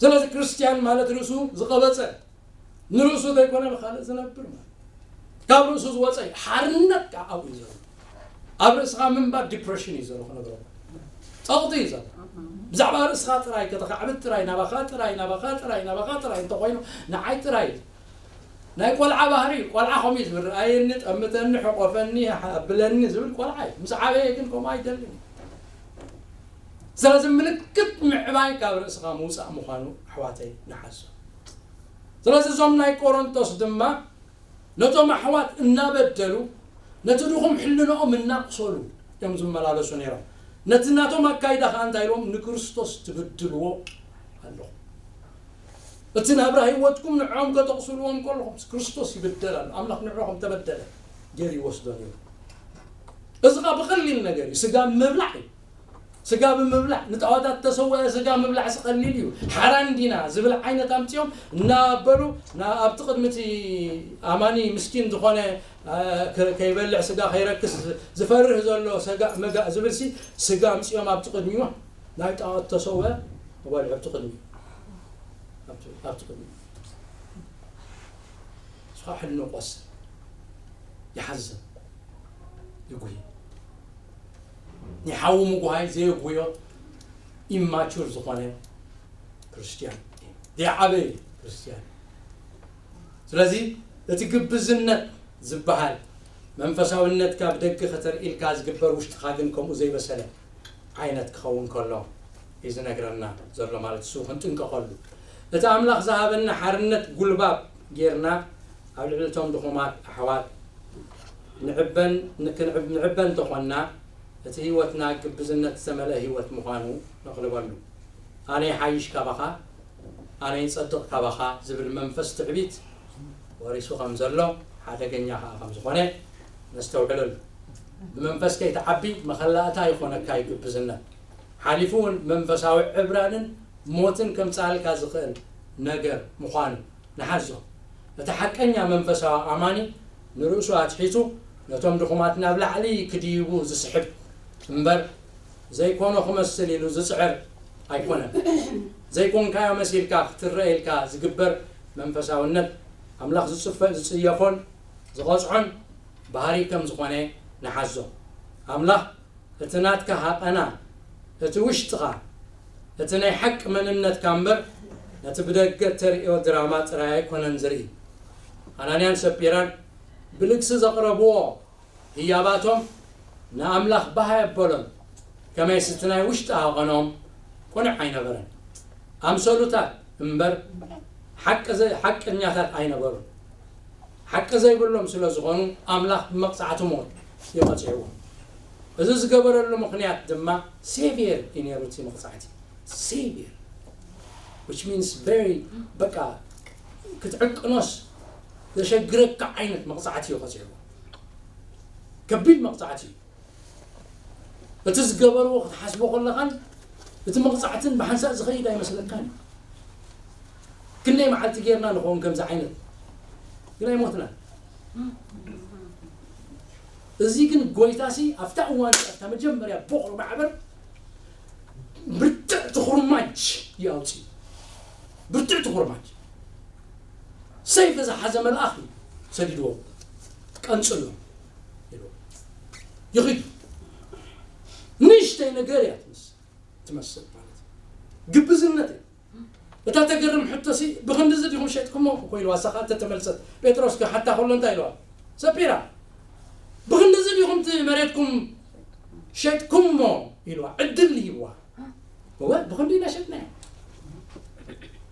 ስለዚ ክርስትያን ማለት ርእሱ ዝቐበጸ፣ ንርእሱ ዘይኮነ ንኻልእ ዝነብር ማለት። ካብ ርእሱ ዝወጸ እዩ። ሓርነት ከዓ ኣብኡ እዩ ዘሎ። ኣብ ርእስኻ ምንባር ዲፕሬሽን እዩ ዘሎ ክነግረኩም። ጸቕጢ እዩ ዘሎ። ብዛዕባ ርእስኻ ጥራይ ከተኻዕብት ጥራይ፣ ናባኻ ጥራይ፣ ናባኻ ጥራይ፣ ናባኻ ጥራይ እንተኾይኑ፣ ንዓይ ጥራይ እዩ። ናይ ቆልዓ ባህሪ እዩ። ቆልዓ ከምኡ እዩ ዝብል፣ "ርኣየኒ፣ ጠምተኒ፣ ሕቆፈኒ፣ ኣብለኒ" ዝብል ቆልዓ እዩ። ምስ ዓበየ ግን ከምኡ ኣይደልን እዩ። ስለዚ ምልክት ምዕባይ ካብ ርእስኻ ምውጻእ ምዃኑ ኣሕዋተይ ንሓዞ። ስለዚ እዞም ናይ ቆሮንቶስ ድማ ነቶም ኣሕዋት እናበደሉ፣ ነቲ ድኹም ሕልንኦም እናቕሰሉ እዮም ዝመላለሱ ነይሮም። ነቲ ናቶም ኣካይዳ ኸኣ እንታይ ኢሎም? "ንክርስቶስ ትብድልዎ ኣለኹም። እቲ ናብራ ህይወትኩም ንዕኦም ከተቕስልዎም ከለኹም፣ ክርስቶስ ይብደል ኣሎ፣ ኣምላኽ ንዕኦም ተበደለ ገይሩ ይወስዶ ነይሩ።" እዚ ኸኣ ብቐሊል ነገር እዩ፣ ስጋ ምብላዕ እዩ። ስጋ ብምብላዕ፣ ንጣዖታት ተሰወአ ስጋ ምብላዕ ዝቐሊል እዩ። ሓራን ዲና ዝብል ዓይነት ኣምጺኦም እናበሉ፣ ና-፣ ኣብቲ ቅድሚ እቲ ኣማኒ ምስኪን ዝኾነ፣ አ፣ ከ-፣ ከይበልዕ ስጋ ከይረክስ ዝ-፣ ዝፈርህ ዘሎ ሰጋ-፣ መጋእ ዝብልሲ ስጋ ኣምጺኦም ኣብቲ ቅድሚኡ ናይ ጣዖት ተሰወአ በልዑ ኣብቲ ቅድሚኡ። ኣብቲ፣ ኣብቲ ቅድሚኡ። ንስኻ ሕልኑ ቆስል። ይሓዝን። ይጉሂ። ናይ ሓዉ ምጉሃይ ዘየጉህዮ ኢማቹር ዝኾነ ክርስትያን እዩ። ዘይዓበየ ክርስትያን። ስለዚ እቲ ግብዝነት ዝበሃል መንፈሳውነትካ ብደገ ከተርኢ ኢልካ ዝግበር ውሽጥኻ ግን ከምኡ ዘይበሰለ ዓይነት ክኸውን ከሎ እዩ ዝነግረና ዘሎ ማለት እሱ ክንጥንቀቐሉ። እቲ ኣምላኽ ዝሃበና ሓርነት ጉልባብ ጌርና ኣብ ልዕሊ እቶም ድኹማት ኣሕዋት ንዕበን፣ ንክንዕብ-፣ ንዕበ እንተኾንና፣ እቲ ህይወትና ግብዝነት ዝተመልአ ህይወት ምዃኑ ነቕልበሉ። ኣነ ይሓይሽ ካባኻ፣ ኣነ ይጸድቕ ካባኻ ዝብል መንፈስ ትዕቢት ወሪሱ ከም ዘሎ፣ ሓደገኛ ከኣ ከም ዝኾነ ነስተውዕለሉ። ብመንፈስ ከይትዓቢ መኸላእታ ይኾነካ እዩ ግብዝነት። ሓሊፉ እውን መንፈሳዊ ዕብራንን ሞትን ከምጽኣልካ ዝኽእል ነገር ምዃኑ ንሓዞ። እቲ ሓቀኛ መንፈሳዊ ኣማኒ ንርእሱ ኣትሒቱ ነቶም ድኹማት ናብ ላዕሊ ክድይቡ ዝስሕብ እምበር፣ ዘይኮኖ ክመስል ኢሉ ዝጽዕር ኣይኮነን። ዘይኮንካዮ መሲልካ ክትረአ ኢልካ ዝግበር መንፈሳውነት፣ ኣምላኽ ዝጽፈ-፣ ዝጽየፎን ዝቐጽዖን ባህሪ ከም ዝኾነ ንሓዞ። ኣምላኽ እቲ ናትካ ሃቐና፣ እቲ ውሽጥኻ፣ እቲ ናይ ሓቂ መንነትካ እምበር፣ ነቲ ብደገ እተርእዮ ድራማ ጥራይ ኣይኮነን ዝርኢ። ኣናንያን ሰጲራን ብልግሲ ዘቕረብዎ ህያባቶም ንኣምላኽ ባህ ኣየበሎን። ከመይሲ እቲ ናይ ውሽጢ ሃቐኖም ቅኑዕ ኣይነበረን። ኣምሰሉታት እምበር፣ ሓቂ ዘ-፣ ሓቀኛታት ኣይነበሩን። ሓቂ ዘይብሎም ስለ ዝኾኑ፣ ኣምላኽ ብመቕጻዕቲ ሞት እዩ ቀጺዕዎም። እዚ ዝገበረሉ ምኽንያት ድማ savior እዩ ነይሩ። እቲ መቕጻዕቲ savior, which means very, በቃ ክትዕቅኖስ ዘሸግረካ ዓይነት መቕጻዕቲ እዩ ቀጺዕዎ። ከቢድ መቕጻዕቲ እዩ። እቲ ዝገበርዎ ክትሓስቦ ከለኻን እቲ መቕጻዕትን ብሓንሳእ ዝኸይድ ኣይመስለካን እዩ። ክንደይ መዓልቲ ጌርና ንኸውን ከምዚ ዓይነት? ግን ኣይሞትናን። እዚ ግን ጎይታሲ ኣብታ እዋን፣ ኣብታ መጀመርያ ቦቕሪ ማዕበር ብርትዕ ትኹርማጅ እዩ ኣውፅዩ። ብርትዕ ትኹርማጅ ሰይፍ ዝሓዘ መልኣኽ እዩ ሰዲድዎ። ቀንፅሎ ይሉ ይኽዱ። ንእሽተይ ነገር እያ ትመስል ማለት እዩ። ግብዝነት እዩ። እታ ተገርም ሕቶሲ፣ ብኽንድዚ ዲኹም ሸጥኩሞ እኮ ኢልዋ። እሳ ኸዓ ተተመልሰት። ጴጥሮስ ክሓታ ከሎ እንታይ ኢልዋ? ሰጲራ፣ ብኽንድዚ ዲኹም እቲ መሬትኩም ሸጥኩሞ ኢልዋ። ዕድል ይህብዋ። እወ፣ ብኽንዲ ኢና ሸጥናዮ።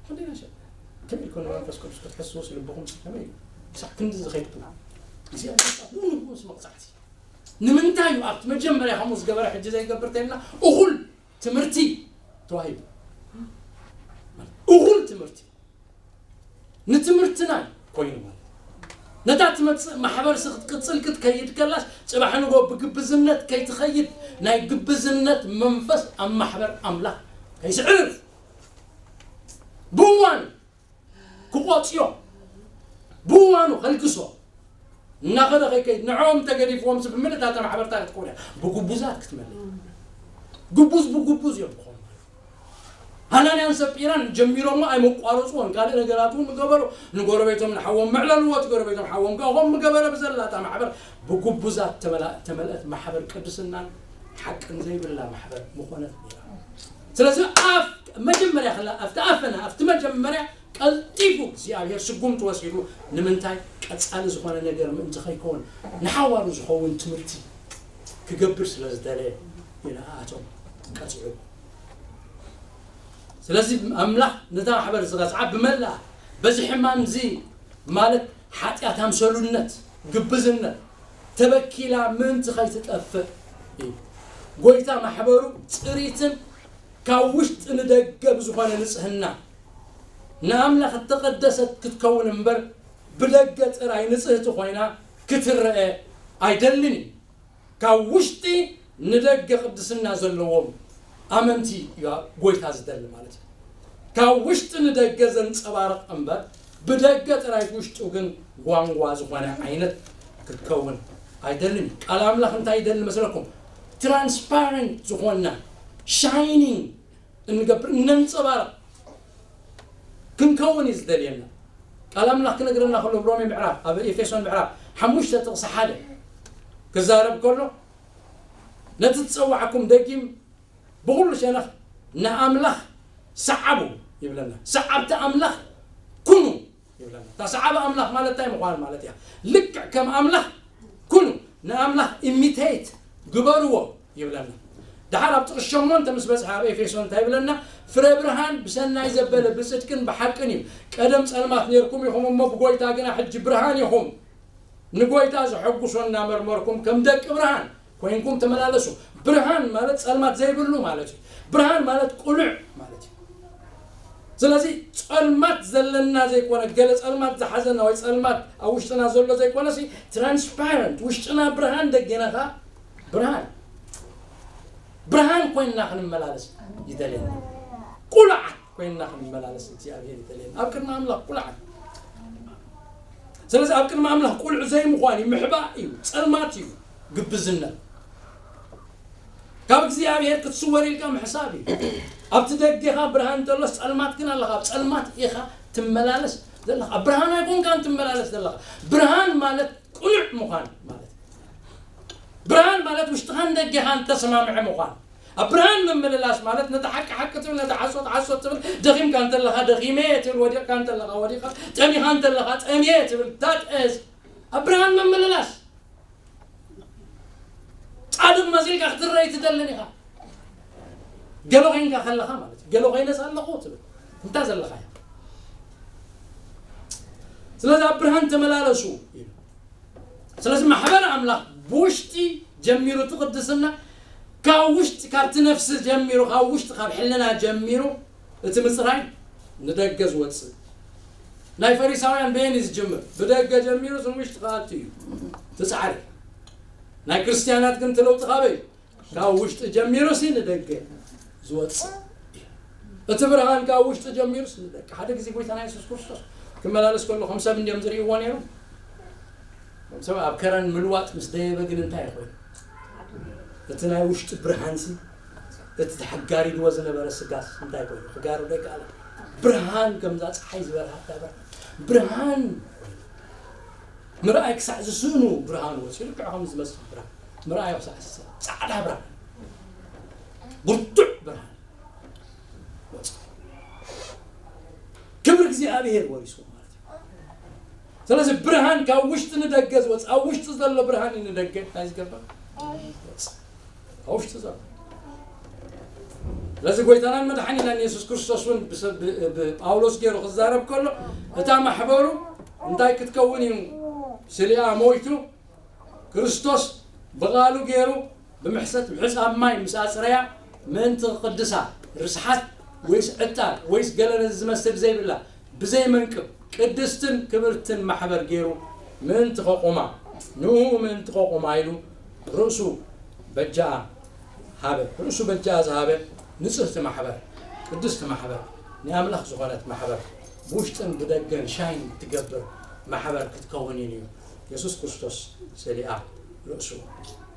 ብኽንዲ ኢና ሸጥናዮ። ከመይ ኢልኩም ንመንፈስ ቅዱስ ክትሕስውስ ልብኹም ከመይ ኢሉ? ክሳዕ ክንድዚ ኸይድኩም። እግዚኣብሔር ብኡ ንብኡ ምስ መቕጻዕቲ። ንምንታይ እዩ ኣብቲ መጀመርያ ከምኡ ዝገበረ ሕጂ ዘይገብር ተይልና? እኹል ትምህርቲ ተዋሂቡ። እኹል ትምህርቲ ንትምህርትና ኮይኑ ማለት እዩ። ነታ ትመጽእ ማሕበርሲ ክትቅጽል ክትከይድ ከላስ፣ ጽባሕ ንጎ ብግብዝነት ከይትኸይድ፣ ናይ ግብዝነት መንፈስ ኣብ ማሕበር ኣምላኽ ከይስዕር፣ ብእዋን ክቆጽዮ፣ ብእዋኑ ከልግሶ፣ እናኸደ ከይከይድ፣ ንዕኦም ተገዲፍዎም፣ እዚ ብምልእታ እታ ማሕበር እንታይ ክትከውን እያ? ብጉቡዛት ክትመልእ። ግቡዝ ብጉቡዝ እዮም ክኾኑ። ሃናንያን ሰጲራን ጀሚሮሞ ኣይመቋረጽዎን። ካልእ ነገራት እውን ምገበሩ። ንጎረቤቶም ንሓዎም መዕለልዎ፣ እቲ ጎረቤቶም ሓዎም ከኣ ከምኡ ምገበረ። ብዘላ እታ ማሕበር ብጉቡዛት ተመላ-፣ ተመልአት። ማሕበር ቅድስናን ሓቅን ዘይብላ ማሕበር ምኾነት ነይራ። ስለዚ ኣብ መጀመርያ ከላ፣ ኣብቲ ኣፈና፣ ኣብቲ መጀመርያ ቀልጢፉ እግዚኣብሔር ስጉምቲ ወሲዱ። ንምንታይ? ቀጻሊ ዝኾነ ነገር ምእንቲ ከይከውን፣ ንሓዋሩ ዝኸውን ትምህርቲ ክገብር ስለ ዝደለየ እዩ ንኣቶም ቀጺዑ። ስለዚ ኣምላኽ ነታ ማሕበር ዝቐጽዓ ብመላኣ በዚ ሕማም እዚ፣ ማለት ሓጢኣት፣ ኣምሰሉነት፣ ግብዝነት ተበኪላ ምእንቲ ከይትጠፍእ እዩ። ጎይታ ማሕበሩ ጽሪትን ካብ ውሽጢ ንደገ ብዝኾነ ንጽህና ንኣምላኽ እተቐደሰት ክትከውን እምበር፣ ብደገ ጥራይ ንጽህቲ ኮይና ክትረአ ኣይደልን እዩ። ካብ ውሽጢ ንደገ ቅድስና ዘለዎም ኣመንቲ እዩ ጎይታ ዝደሊ ማለት እዩ። ካብ ውሽጢ ንደገ ዘንጸባርቕ እምበር፣ ብደገ ጥራይ ውሽጡ ግን ጓንጓ ዝኾነ ዓይነት ክትከውን ኣይደልን እዩ። ቃል ኣምላኽ እንታይ ይደሊ መስለኩም? ትራንስፓረንት ዝኾንና፣ ሻይኒንግ እንገብር፣ እነንጸባርቕ ክንከውን እዩ ዝደልየና። ቃል ኣምላኽ ክነግረና ከሎ፣ ብሮሜ ምዕራፍ፣ ኣብ ኤፌሶን ምዕራፍ ሓሙሽተ ጥቕሲ ሓደ ክዛረብ ከሎ፣ ነቲ ዝጸዋዕኩም ደጊም ብኹሉ ሸነኽ ንኣምላኽ ሰዓቡ ይብለና። ሰዓብቲ ኣምላኽ ኩኑ ይብለና። እታ ሰዓቢ ኣምላኽ ማለት እንታይ ምዃኑ ማለት እያ? ልክዕ ከም ኣምላኽ ኩኑ፣ ንኣምላኽ ኢሚቴት ግበርዎ ይብለና። ደሓር ኣብ ጥቕሲ ሸሞንተ ምስ በጽሐ ኣብ ኤፌሶን እንታይ ይብለና? ፍረ ብርሃን ብሰናይ ዘበለ ብጽድቅን ብሓቅን እዩ። ቀደም ጸልማት ኔርኩም ኢኹም እሞ፣ ብጎይታ ግና ሕጂ ብርሃን ኢኹም። ንጎይታ ዘሐጉሶ እናመርመርኩም ከም ደቂ ብርሃን ኮይንኩም ተመላለሱ። ብርሃን ማለት ጸልማት ዘይብሉ ማለት እዩ። ብርሃን ማለት ቅኑዕ ማለት እዩ። ስለዚ ጸልማት ዘለና ዘይኮነ፣ ገለ ጸልማት ዝሓዘና ወይ ጸልማት ኣብ ውሽጥና ዘሎ ዘይኮነሲ፣ ትራንስፓረንት፣ ውሽጥና ብርሃን፣ ደገና ኸኣ ብርሃን፣ ብርሃን ኮይንና ክንመላለስ ይደልየና። ቁሉዓት ኮይንና ክንመላለስ እግዚኣብሔር ይደልየና። ኣብ ቅድሚ ኣምላኽ ቁሉዓት። ስለዚ ኣብ ቅድሚ ኣምላኽ ቁሉዕ ዘይምዃን እዩ፣ ምሕባእ እዩ፣ ጸልማት እዩ፣ ግብዝነት። ካብ እግዚኣብሔር ክትስወር ኢልካ ምሕሳብ እዩ። ኣብቲ ደገኻ ብርሃን እንተሎስ ጸልማት ግን ኣለኻ። ኣብ ጸልማት ኢኻ ትመላለስ ዘለኻ። ኣብ ብርሃን ኣይኮንካን ትመላለስ ዘለኻ። ብርሃን ማለት ቅኑዕ ምዃን ማለት እዩ። ብርሃን ማለት ውሽጥኻን ደገኻን ተሰማምዐ ምዃን። ኣብ ብርሃን ምምልላስ ማለት ነቲ ሓቂ ሓቂ ትብል፣ ነቲ ሓሶት ሓሶት ትብል፣ ደኺምካ እንተለኻ ደኺመ እየ ትብል፣ ወዲቕካ እንተለኻ ወዲቕካ፣ ጠሚኻ እንተለኻ ጠምየ እየ ትብል። ዳት እዝ ኣብ ብርሃን ምምልላስ። ጻድቕ መሲልካ ክትረኣይ ትደልን ኢኻ። ገለ ኮይንካ ከለኻ ማለት እዩ። ገለ ኮይነስ ኣለኹ ትብል። እንታይ ዘለኻ እያ። ስለዚ ኣብ ብርሃን ተመላለሱ ኢሉ። ስለዚ ማሕበር ኣምላኽ ብውሽጢ ጀሚሩ እቲ ቅድስና ካብ ውሽጢ፣ ካብቲ ነፍሲ ጀሚሩ፣ ካብ ውሽጢ፣ ካብ ሕልና ጀሚሩ እቲ ምፅራይ ንደገ ዝወፅእ። ናይ ፈሪሳውያን በየን እዩ ዝጅምር? ብደገ ጀሚሩ ዝን ውሽጢ ክኣቱ እዩ እቲ ፃዕሪ። ናይ ክርስትያናት ግን እቲ ለውጢ ካበይ? ካብ ውሽጢ ጀሚሩ ሲ ንደገ ዝወፅእ እዩ። እቲ ብርሃን ካብ ውሽጢ ጀሚሩ ሲ ንደገ። ሓደ ግዜ ጎይታና የሱስ ክርስቶስ ክመላለስ ከሎ ከም ሰብ እንዲዮም ዝርእይዎ ነይሮም። ሰብ ኣብ ከረን ምልዋጥ ምስ ደየበ ግን እንታይ ኮይኑ? እቲ ናይ ውሽጢ ብርሃንሲ፣ እቲ ተሓጋሪድዎ ዝነበረ ስጋስ እንታይ ኮይኑ? ክጋርዶ ኣይከኣለ። ብርሃን ከምዛ ፀሓይ ዝበርሃ እታ ብርሃን። ብርሃን ምርኣይ ክሳዕ ዝስእኑ ብርሃን ወፂኡ። ልክዕ ከም ዝመስል ብርሃን ምርኣይ ክሳዕ ዝስእኑ። ፃዕዳ ብርሃን። ብርቱዕ ብርሃን ወፂኡ። ክብሪ እግዚኣብሔር ወሪሱ ማለት እዩ። ስለዚ ብርሃን ካብ ውሽጢ ንደገ ዝወፅእ፣ ኣብ ውሽጢ ዘሎ ብርሃን እዩ ንደገ እንታይ ዝገብር? ዝወፅእ። ኣብ ውሽጢ ዘሎ። ስለዚ ጎይታናን መድሓኒናን የሱስ ክርስቶስ እውን ብሰ-፣ ብ-፣ ብጳውሎስ ገይሩ ክዛረብ ከሎ፣ እታ ማሕበሩ እንታይ ክትከውን እዩ? ስሊኣ ሞይቱ፣ ክርስቶስ ብቓሉ ገይሩ ብምሕሰት ምሕጻብ ማይ ምስ ኣጽረያ፣ ምእንቲ ክቕድሳ፣ ርስሓት ወይስ ዕጣን ወይስ ገለ ነዚ ዝመስል ዘይብላ፣ ብዘይ መንቅብ ቅድስትን ክብርትን ማሕበር ገይሩ ምእንቲ ከቑማ፣ ንኡ ምእንቲ ከቑማ ኢሉ ርእሱ በጃኣ ሃበ። ርእሱ በጃኣ ዝሃበ ንጽህቲ ማሕበር፣ ቅድስቲ ማሕበር፣ ናይ ኣምላኽ ዝኾነት ማሕበር፣ ብውሽጥን ብደገን ሻይን ትገብር ማሕበር ክትከውን እዩ። የሱስ ክርስቶስ ስሊኣ ርእሱ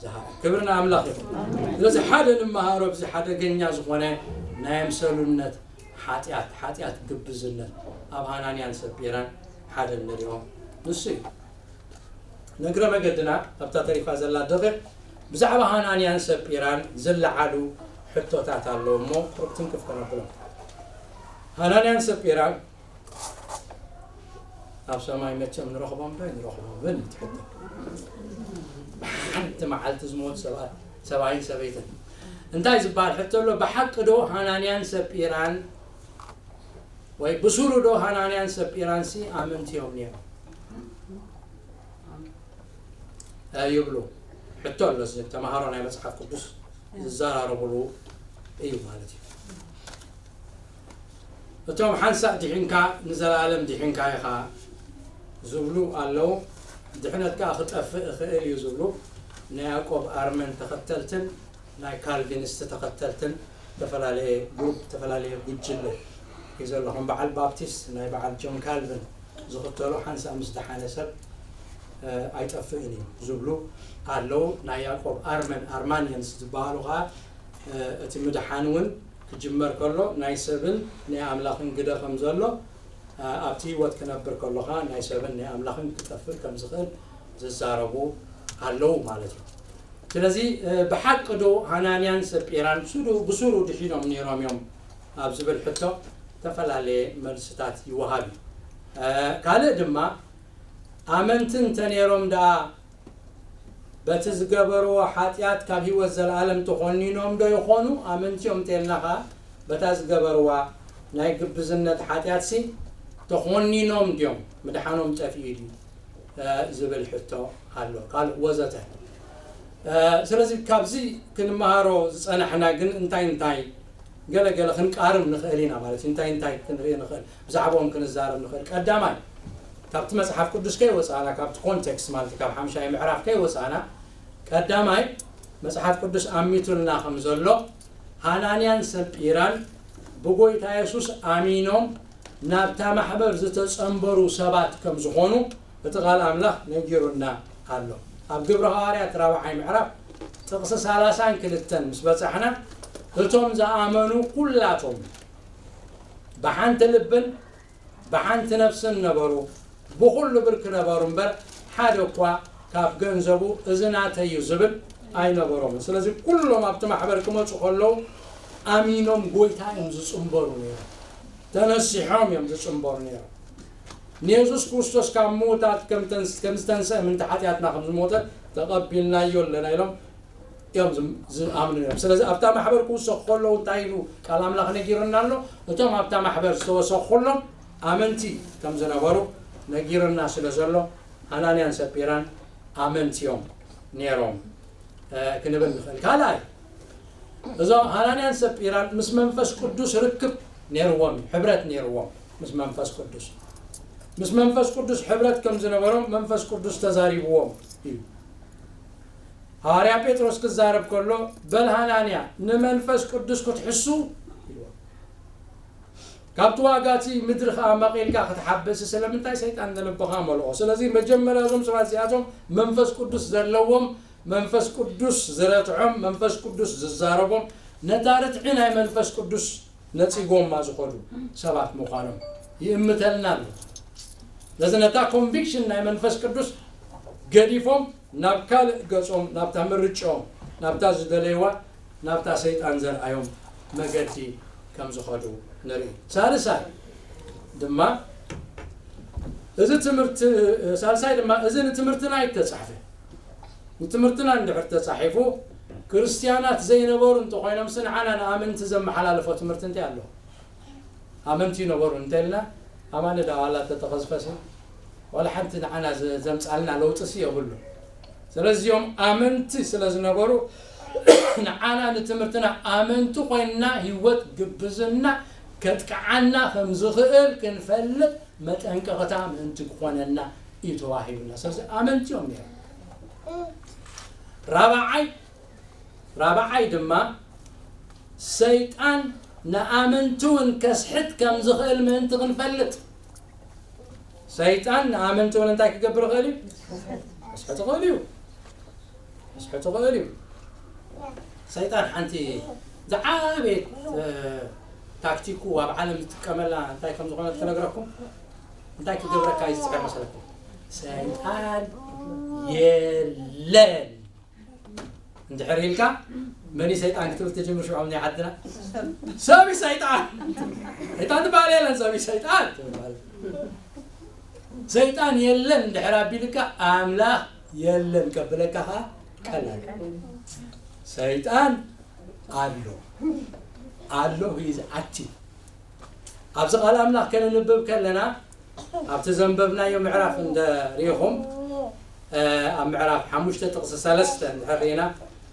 ዝሃበ። ክብሪ ንኣምላኽ ይኹን። ስለዚ ሓደ ንመሃሮ፣ ኣብዚ ሓደገኛ ዝኾነ ናይ ኣምሰሉነት ሓጢኣት፣ ሓጢኣት ግብዝነት ኣብ ሃናንያን ሰጲራን ሓደ እንሪኦ ንሱ እዩ። ንእግረ መገድና ኣብታ ተሪፋ ዘላ ደቂቕ ብዛዕባ ሃናንያን ሰጲራን ዝለዓሉ ሕቶታት ኣለዉ እሞ ቁሩብ ትንክፍ ከነብሎም። ሃናንያን ሰጲራን ኣብ ሰማይ መቸም ንረኽቦም ዶ ንረኽቦም ብል ትሕቶ። ሓንቲ መዓልቲ ዝሞት ሰባት፣ ሰብኣይን ሰበይትን። እንታይ ዝበሃል ሕቶ ኣሎ? ብሓቂ ዶ ሃናንያን ሰጲራን ወይ ብሱሩ ዶ ሃናንያን ሰጲራን ሲ ኣመንቲ እዮም ነይሮም? እ፣ ይብሉ። ሕቶ ኣሎ፣ እዚ ተምሃሮ ናይ መጽሓፍ ቅዱስ ዝዘራረብሉ እዩ ማለት እዩ። እቶም ሓንሳእ ድሒንካ ንዘለኣለም ድሒንካ ኢኻ ዝብሉ ኣለዉ። ድሕነት ከኣ ክጠፍእ ይኽእል እዩ ዝብሉ ናይ ያዕቆብ ኣርመን ተኸተልትን ናይ ካልቪኒስት ተኸተልትን ዝተፈላለየ ግሩፕ፣ ዝተፈላለየ ጉጅለ እዩ ዘሎ። ከም በዓል ባፕቲስት ናይ በዓል ጆን ካልቪን ዝኽተሉ ሓንሳእ ምስ ደሓነ ሰብ፣ እ፣ ኣይጠፍእን እዩ ዝብሉ ኣለዉ። ናይ ያዕቆብ ኣርመን፣ ኣርማኒየንስ ዝበሃሉ ኸኣ፣ እ፣ እቲ ምድሓን እውን ክጅመር ከሎ ናይ ሰብን ናይ ኣምላኽን ግደ ከም ዘሎ፣ እ፣ ኣብቲ ህይወት ክነብር ከሎ ኸኣ ናይ ሰብን ናይ ኣምላኽን ክጠፍእ ከም ዝኽእል ዝዛረቡ ኣለዉ ማለት እዩ። ስለዚ፣ እ፣ ብሓቂ ዶ ሃናንያን ሰጲራን ብሱሩ፣ ብሱሩ ድሒኖም ነይሮም እዮም ኣብ ዝብል ሕቶ ዝተፈላለየ መልስታት ይወሃብ እዩ። እ፣ ካልእ ድማ ኣመንቲ እንተ ነይሮም ደኣ በቲ ዝገበርዎ ሓጢኣት ካብ ህይወት ዘለኣለም ተኾኒኖም ዶ ይኾኑ? ኣመንቲ እዮም እንተ ኢልና ኸኣ በታ ዝገበርዋ ናይ ግብዝነት ሓጢኣትሲ ተኾኒኖም ድዮም? ምድሓኖም ጠፊኡ ድዩ? እ፣ ዝብል ሕቶ ኣሎ። ካልእ ወዘተ። እ፣ ስለዚ ካብዚ ክንመሃሮ ዝጸናሕና ግን እንታይ እንታይ ገለ ገለ ክንቃርም ንኽእል ኢና ማለት እዩ። እንታይ እንታይ ክንርኢ ንኽእል፣ ብዛዕባኦም ክንዛረብ ንኽእል። ቀዳማይ፣ ካብቲ መጽሓፍ ቅዱስ ከይወጻእና፣ ካብቲ ኮንቴክስት ማለት እዩ፣ ካብ ሓምሻይ ምዕራፍ ከይወጻእና፣ ቀዳማይ መጽሓፍ ቅዱስ ኣሚቱልና ከም ዘሎ፣ ሃናንያን ሰጲራን ብጎይታ የሱስ ኣሚኖም ናብታ ማሕበር ዝተጸንበሩ ሰባት ከም ዝኾኑ እቲ ቃል ኣምላኽ ነጊሩና ኣሎ። ኣብ ግብሪ ሃዋርያት ራብዓይ ምዕራፍ ጥቕሲ ሰላሳን ክልተን ምስ በጻሕና፣ እቶም ዝኣመኑ ኩላቶም ብሓንቲ ልብን ብሓንቲ ነፍስን ነበሩ፣ ብኹሉ ብርክ ነበሩ እምበር፣ ሓደ እኳ ካብ ገንዘቡ እዚ ናተይ እዩ ዝብል ኣይነበሮምን። ስለዚ ኩሎም ኣብቲ ማሕበር ክመጹ ከለዉ ኣሚኖም ጎይታ እዮም ዝጽንበሩ ነይሮም። ተነሲሖም እዮም ዝጽንበሩ ነይሮም። ንየሱስ ክርስቶስ ካብ ምዉታት ከም ተንስ-፣ ከም ዝተንስአ ምእንቲ ሓጢኣትና ከም ዝሞተ ተቐቢልናዮ ኣለና ኢሎም እዮም ዝም-፣ ዝኣምኑ እዮም። ስለዚ ኣብታ ማሕበር ክውሰኹ ከለዉ እንታይ ኢሉ ቃል ኣምላኽ ነጊሩና ኣሎ? እቶም ኣብታ ማሕበር ዝተወሰኹ ኩሎም ኣመንቲ ከም ዝነበሩ ነጊሩና ስለ ዘሎ፣ ሃናንያን ሰጲራን ኣመንቲ እዮም ነይሮም። ክንብል ንኽእል። ካልኣይ፣ እዞም ሃናንያን ሰጲራን ምስ መንፈስ ቅዱስ ርክብ ነይርዎም እዩ፣ ሕብረት ነይርዎም ምስ መንፈስ ቅዱስ። ምስ መንፈስ ቅዱስ ሕብረት ከም ዝነበሮም መንፈስ ቅዱስ ተዛሪብዎም እዩ። ሃዋርያ ጴጥሮስ ክዛረብ ከሎ፣ በል ሃናንያ፣ ንመንፈስ ቅዱስ ክትሕሱ ኢልዎ። ካብቲ ዋጋ እቲ ምድሪ ኸዓ መቒልካ ክትሓብስ ስለምንታይ ሰይጣን ንልብኻ መልኦ። ስለዚ መጀመርያ እዞም ሰባት እዚኣቶም መንፈስ ቅዱስ ዘለዎም፣ መንፈስ ቅዱስ ዝረትዖም፣ መንፈስ ቅዱስ ዝዛረቦም፣ ነታ ርትዒ ናይ መንፈስ ቅዱስ ነጺጎማ ዝኸዱ ሰባት ምዃኖም ይእምተልና ኣሎ። ስለዚ ነታ ኮንቪክሽን ናይ መንፈስ ቅዱስ ገዲፎም ናብ ካልእ ገጾም፣ ናብታ ምርጫኦም፣ ናብታ ዝደለይዋ፣ ናብታ ሰይጣን ዘርኣዮም መገዲ ከም ዝኸዱ ንርኢ። ሳልሳይ ድማ እዚ ትምህርቲ፣ ሳልሳይ ድማ እዚ ንትምህርትና ኣይተጻሕፈ። ንትምህርትና እንድሕር ተጻሒፉ፣ ክርስትያናት ዘይነበሩ እንተኾይኖምስ ንዓና ንኣመንቲ ዘመሓላልፎ ትምህርቲ እንታይ ኣሎ? ኣመንቲ ይነበሩ እንተልና፣ ኣማኒ ዳ ዋላ ተተኸዝፈሲ፣ ዋላ ሓንቲ ንዓና ዘ-፣ ዘምጻልና ለውጥሲ የብሉ። ስለዚኦም ኣመንቲ ስለ ዝነበሩ፣ ንዓና ንትምህርትና ኣመንቲ ኮይንና ህይወት ግብዝና ከጥቅዓና ከም ዝኽእል ክንፈልጥ መጠንቀቕታ ምእንቲ ክኾነና እዩ ተዋሂቡና። ስለዚ ኣመንቲ እዮም ነይሮም። ራብዓይ፣ ራብዓይ ድማ ሰይጣን ንኣመንቲ እውን ከስሕት ከም ዝኽእል ምእንቲ ክንፈልጥ፣ ሰይጣን ንኣመንቲ እውን እንታይ ክገብር ይኽእል እዩ? ከስሕት ይኽእል እዩ። ከስሕት ይኽእል እዩ። ሰይጣን ሓንቲ ዝዓበየት፣ እ፣ ታክቲኩ ኣብ ዓለም ዝጥቀመላ እንታይ ከም ዝኾነት ክነግረኩም። እንታይ ክገብረካ እዩ ዝጽዕር መሰለኩም? ሰይጣን የለን እንድሕር ኢልካ፣ መን እዩ ሰይጣን ክትብል ትጅምር? ሽዑ ናይ ዓድና ሰብ እዩ ሰይጣን። ሰይጣን ትበሃል የለን፣ ሰብ እዩ ሰይጣን ትብል ማለት እዩ። ሰይጣን የለን እንድሕር ኣቢልካ፣ ኣምላኽ የለን ከብለካ ኸዓ ቀላል። ሰይጣን ኣሎ። ኣሎ፣ he is active። ኣብዚ ቃል ኣምላኽ ከነንብብ ከለና፣ ኣብቲ ዘንበብናዮ ምዕራፍ እንተ ርኢኹም፣ እ፣ ኣብ ምዕራፍ ሓሙሽተ ጥቕሲ ሰለስተ እንድሕር ርኢና፣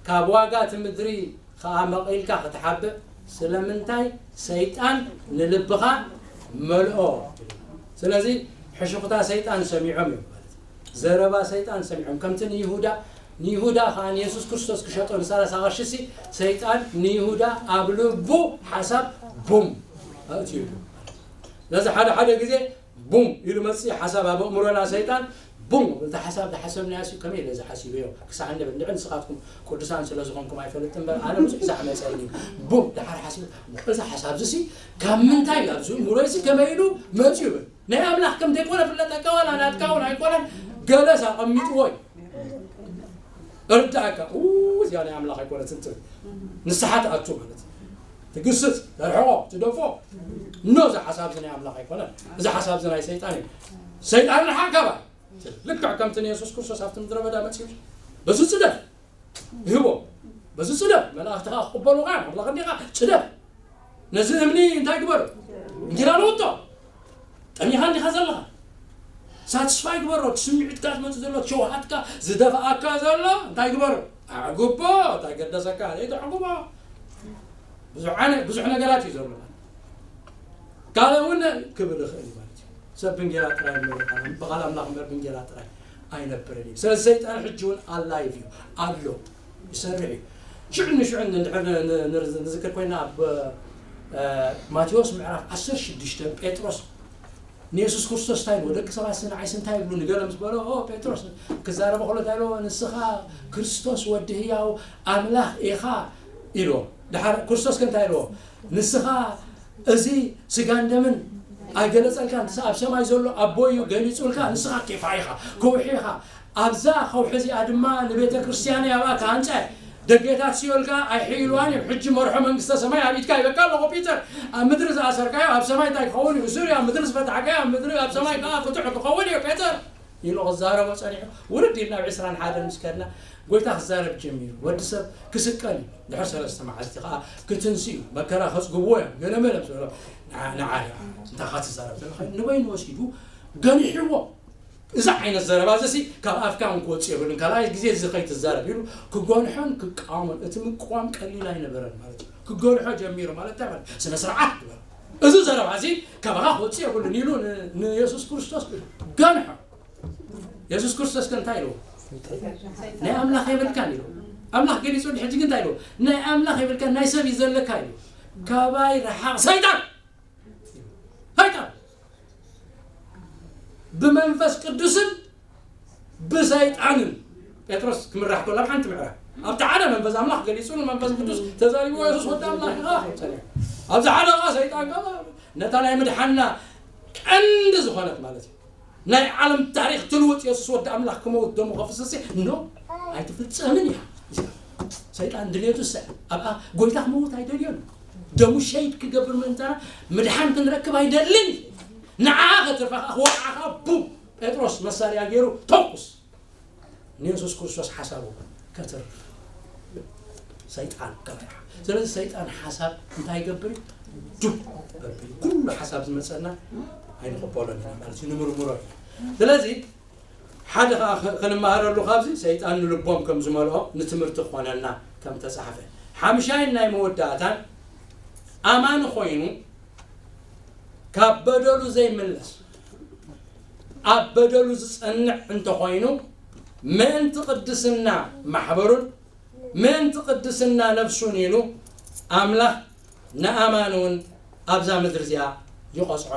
ካብ ዋጋ እቲ ምድሪ ኸዓ መቒልካ ክትሓብእ ስለምንታይ ሰይጣን ንልብኻ መልኦ? ስለዚ ሕሹኽታ ሰይጣን ሰሚዖም እዮም ማለት እዩ። ዘረባ ሰይጣን ሰሚዖም። ከምቲ ንይሁዳ፣ ንይሁዳ ኸዓ ንየሱስ ክርስቶስ ክሸጦ ንሰላሳ ቅርሺ ሲ፣ ሰይጣን ንይሁዳ ኣብ ልቡ ሓሳብ ቡም ኣእትዩሉ። ስለዚ ሓደ ሓደ ግዜ ቡም ኢሉ መጽእ ሓሳብ ኣብ ኣእምሮና ሰይጣን ቡም፣ እቲ ሓሳብ ዝሓሰብናዮ ሲ ከመይ ኢለ እዚ ሓሲበዮ ክሳዕ እንብል፣ እንድዒ ንስኻትኩም ቅዱሳን ስለ ዝኾንኩም ኣይፈልጥን እምበር፣ ኣነ ብዙሕ ዛዕ መጸኒ። ቡም፣ ደሓር ሓሲበ፣ እዚ ሓሳብ እዚ ሲ ካብ ምንታይ እዩ ኣብዚ ኣእምሮይ ሲ ከመይ ኢሉ መጽኡ ይብል። ናይ ኣምላኽ ከም ዘይኮነ ፍለጠካ፣ ዋላ ናትካ እውን ኣይኮነን፣ ገለስ ኣቐሚጥዎ እዩ። እርዳእካ፣ ኡ፣ እዚኣ ናይ ኣምላኽ ኣይኮነትን ትብል። ንስሓ ትኣቱ ማለት እዩ። ትግስጽ፣ ተርሕቆ፣ ትደፎ። ኖ፣ እዚ ሓሳብ እዚ ናይ ኣምላኽ ኣይኮነን። እዚ ሓሳብ እዚ ናይ ሰይጣን እዩ። ሰይጣን ርሓቕ ካባይ። ልክዕ ከምቲ ንየሱስ ክርስቶስ ኣብቲ ምድረ በዳ መጺኡ፣ በዚ ጽደፍ ይህቦ። በዚ ጽደፍ፣ መላእኽቲ ኸኣ ክቕበሉኻ እዮም። ኣምላኽ እንዲኻ፣ ጽደፍ። ነዚ እምኒ እንታይ ግበሮ? እንጀራ ልውጦ። ጠሚኻ እንዲኻ ዘለኻ። ሳትስፋይ ግበሮ። እቲ ስምዒትካ ዝመጽእ ዘሎ፣ ሸውሃትካ ዝደፍኣካ ዘሎ እንታይ ግበሮ? ኣዕግቦ። እንታይ ገደሰካ? ዘይተዕግቦ። ብዙሕ ዓይነ-፣ ብዙሕ ነገራት እዩ ዘሎ። ካልእ እውን ክብል ይኽእል እዩ ማለት እዩ። ሰብ ብእንጌራ ጥራይ እምበር፣ ብቓል ኣምላኽ እምበር ብእንጌራ ጥራይ ኣይነብርን እዩ። ስለዚ ሰይጣን ሕጂ እውን ኣላይቭ እዩ፣ ኣሎ፣ ይሰርሕ እዩ። ሽዑ ንሽዑ እንድሕር ን-፣ ን-፣ ንር-፣ ንዝክር ኮይና ኣብ፣ እ፣ ማቴዎስ ምዕራፍ ዓሰርተ ሽዱሽተ ጴጥሮስ ንየሱስ ክርስቶስ እንታይ ኢልዎ? ደቂ ሰባት ንዓይስ እንታይ ይብሉ ንገለ ምስ በሎ፣ ኦ፣ ጴጥሮስ ክዛረበ ከሎ እንታይ ኢልዎ? ንስኻ ክርስቶስ ወዲ ህያው ኣምላኽ ኢኻ ኢልዎ። ደሓር ክርስቶስ ከ እንታይ ኢልዎ? ንስኻ እዚ ስጋን ደምን ኣይገለጸልካን፣ ንስኻ ኣብ ሰማይ ዘሎ ኣቦይ እዩ ገሊጹልካ፣ ንስኻ ኬፋ ኢኻ፣ ከውሒ ኢኻ። ኣብዛ ከውሒ እዚኣ ድማ ንቤተ ክርስቲያነይ ኣብኣ ክሃንጻ እየ። ደጌታት ሲኦል ከኣ ኣይሕይልዋን እዮም። ሕጂ መርሖ መንግስተ ሰማይ ኣብ ኢድካ ሂበካ ኣለኹ ፒተር። ኣብ ምድሪ ዝኣሰርካዮ ኣብ ሰማይ እንታይ ክኸውን እዩ? እሱር እዩ። ኣብ ምድሪ ዝፈታሕካዮ ኣብ ምድሪ፣ ኣብ ሰማይ ከኣ ፍቱሕ ክኸውን እዩ ፒተር ኢሉ ክዛረቦ ጸኒሑ። ውርድ ኢልና ኣብ ዕስራን ሓደን ምስ ከድና፣ ጎይታ ክዛረብ ጀሚሩ። ወዲ ሰብ ክስቀል እዩ። ድሕሪ ሰለስተ መዓልቲ ከኣ ክትንሲ እዩ። መከራ ከጽግብዎ እዮም። ገለመለ ምስ በሎ፣ ንዓ-፣ ንዓ-፣ እንታይ ኢኻ ትዛረብ ዘለኻ? ንበይኑ ወሲዱ ገኒሕዎ። እዚ ዓይነት ዘረባ እዚ ካብ ኣፍካ እውን ክወፅእ የብሉን። ካልኣይ ግዜ እዚ ከይትዛረብ ኢሉ ክጎንሖን ክቃወሞን። እቲ ምቅዋም ቀሊል ኣይነበረን ማለት እዩ። ክጎንሖ ጀሚሩ ማለት እንታይ ማለት? ስነ ስርዓት ግበር። እዚ ዘረባ እዚ ካባኻ ክወፅእ የብሉን ኢሉ ን- ንየሱስ ክርስቶስ ገንሖ። የሱስ ክርስቶስ ከ እንታይ ኢልዎ? ናይ ኣምላኽ የብልካን ኢሉ። ኣምላኽ ገሊጹ ድሕጂ ግን እንታይ ኢልዎ? ናይ ኣምላኽ የብልካን፣ ናይ ሰብ እዩ ዘለካ ኢሉ። ካባይ ረሓቕ ሰይጣን! ሰይጣን! ብመንፈስ ቅዱስን ብሰይጣንን ጴጥሮስ ክምራሕ ከሎ ኣብ ሓንቲ ምዕራፍ ኣብቲ ሓደ መንፈስ ኣምላኽ ገሊጹ ንመንፈስ ቅዱስ ተዛሪብዎ የሱስ ወዲ ኣምላኽ ኢኻ ጸኒሑ። ኣብዚ ሓደ ኸኣ ሰይጣን ከኣ ነታ ናይ ምድሓንና ቀንዲ ዝኾነት ማለት እዩ ናይ ዓለም ታሪኽ ትልውጥ የሱስ ወዲ ኣምላኽ ክመውት ደሙ ከፍስስ ኖ ኣይትፍጸምን እያ። ሰይጣን ድሌቱ ሰ ኣብኣ ጎይታ ክመውት ኣይደልዮን። ደሙ ሸይድ ክገብር ምእንታና ምድሓን ክንረክብ ኣይደልን። ንዓ ከተርፋ ክወቅዓ ከዓ ቡም ጴጥሮስ መሳርያ ገይሩ ተኩስ ንየሱስ ክርስቶስ ሓሳቡ ከተርፍ ሰይጣን ከበርዓ። ስለዚ ሰይጣን ሓሳብ እንታይ ይገብር እዩ? ዱብ በብል ኩሉ ሓሳብ ዝመፀና ኣይንቕበሎን ኢና ማለት እዩ ንምርምሮ ኢና። ስለዚ ሓደ ከዓ ኸ- ክንመሃረሉ ካብዚ ሰይጣን ንልቦም ከም ዝመልኦ ንትምህርቲ ክኾነና ከም ተፃሕፈ ሓምሻይን ናይ መወዳእታን ኣማኒ ኮይኑ ካብ በደሉ ዘይምለስ ኣብ በደሉ ዝጸንዕ እንተኾይኑ ምእንቲ ቅድስና ማሕበሩን ምእንቲ ቅድስና ነፍሱን ኢሉ ኣምላኽ ንኣማኒ እውን ኣብዛ ምድሪ እዚኣ ይቐጽዖ።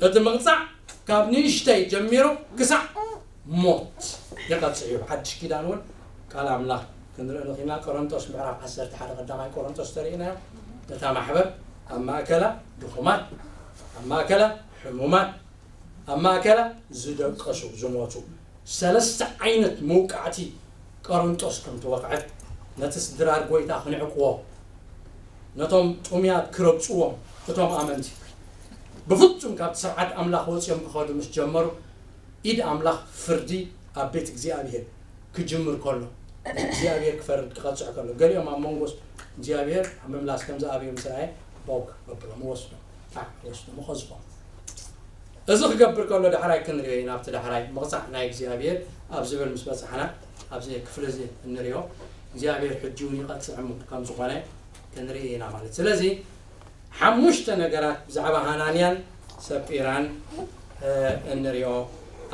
እቲ ምቕጻዕ ካብ ንእሽተይ ጀሚሩ ክሳዕ ሞት ይቐጽዕ እዩ። ሓድሽ ኪዳን እውን ቃል ኣምላኽ ክንርኢ ንኽእልና ቆሮንጦስ ምዕራፍ ዓሰርተ ሓደ ቀዳማይ ቆሮንጦስ ተርእናዮ ነታ ማሕበር ኣብ ማእከላ ድኹማት ኣብ ማእከላ ሕሙማት ኣብ ማእከላ ዝደቀሱ ዝሞቱ ሰለስተ ዓይነት መውቃዕቲ ቆሮንጦስ ከም ትወቕዐት ነቲ ስድራር ጎይታ ክንዕቅዎ ነቶም ጥሙያት ክረግጽዎም እቶም ኣመንቲ ብፍጹም ካብቲ ስርዓት ኣምላኽ ወጺኦም ክኸዱ ምስ ጀመሩ ኢድ ኣምላኽ ፍርዲ ኣብ ቤት እግዚኣብሔር ክጅምር ከሎ እግዚኣብሔር ክፈርድ ክቐጽዕ ከሎ ገሊኦም ኣብ መንጎስ እግዚኣብሔር ኣብ ምምላስ ከም ዝኣብዮም ስራየ ቦግ መብሎም ወስዶ ጣዕ ወስዶ መኸዝፎም እዚ ክገብር ከሎ ዳሕራይ ክንሪኦ ኢና ኣብቲ ዳሕራይ ምቕፃዕ ናይ እግዚኣብሔር ኣብ ዝብል ምስ በፃሕና ኣብዚ ክፍሊ እዚ እንሪኦ እግዚኣብሔር ሕጂ እውን ይቐፅዕ እሞ ከም ዝኾነ ክንርኢ ኢና ማለት ስለዚ ሓሙሽተ ነገራት ብዛዕባ ሃናንያን ሰጲራን እንሪኦ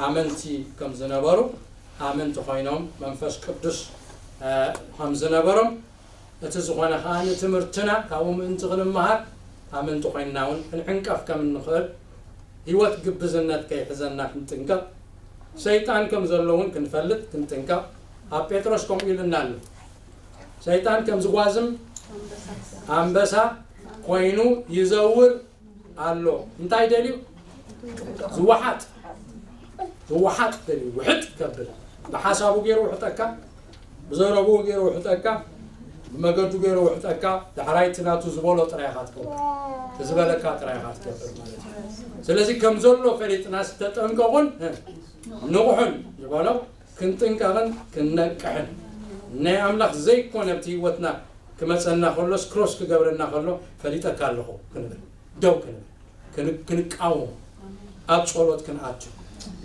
ኣመንቲ ከም ዝነበሩ ኣመንቲ ኮይኖም መንፈስ ቅዱስ ከም ዝነበሮም እቲ ዝኾነ ከዓ ንትምህርትና ካብኡ ምእንቲ ክንመሃር ኣመንቲ ኮይንና እውን ክንዕንቀፍ ከም እንኽእል ህይወት ግብዝነት ከይሕዘና ክንጥንቀቕ ሰይጣን ከም ዘሎ እውን ክንፈልጥ ክንጥንቀቕ ኣብ ጴጥሮስ ከምኡ ኢሉና ኣሎ ሰይጣን ከም ዝጓዝም ኣንበሳ ኮይኑ ይዘውር ኣሎ እንታይ ደልዩ ዝወሓጥ ዝወሓጥ ደልዩ ውሕጥ ይከብል ብሓሳቡ ገይሩ ውሕጠካ ብዘረብኡ ገይሩ ውሕጠካ ብመገዱ ገይሩ ውሕጠካ ዳሕራይ እቲ ናቱ ዝበሎ ጥራይ ኢኻ ትገብር እቲ ዝበለካ ጥራይ ኢኻ ትገብር ማለት እዩ ስለዚ ከም ዘሎ ፈሊጥና ዝተጠንቀቑን ንቑሑን ዝበሎ ክንጥንቀቕን ክንነቅሕን ናይ ኣምላኽ ዘይኮነ ኣብቲ ህይወትና ክመፀና ከሎስ ክሮስ ክገብረና ከሎ ፈሊጠካ ኣለኹ ክንብል ደው ክንብል ክንቃወም ኣብ ጸሎት ክንኣቱ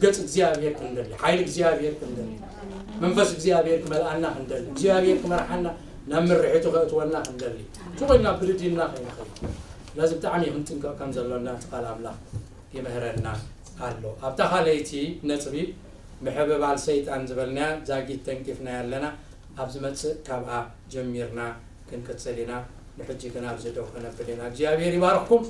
ገጽ እግዚኣብሔር ክንደሊ ሓይል እግዚኣብሔር ክንደሊ መንፈስ እግዚኣብሔር ክመልኣና ክንደሊ እግዚኣብሔር ክመርሓና ናብ ምርሒቱ ከእትወና ክንደሊ ዝኾይና ብድድና ከይንኸይድ ስለዚ ብጣዕሚ ክንጥንቀቕ ከም ዘሎና እቲ ቃል ኣምላኽ ይምህረና ኣሎ ኣብታ ካልኣይቲ ነጥቢ ምሕብባል ሰይጣን ዝበልናያ ዛጊት ተንቂፍናያ ኣለና ኣብ ዝመጽእ ካብኣ ጀሚርና ክንቅጽል ኢና ንሕጂ ግን ኣብዚ ደው ከነብል ኢና እግዚኣብሔር ይባርኽኩም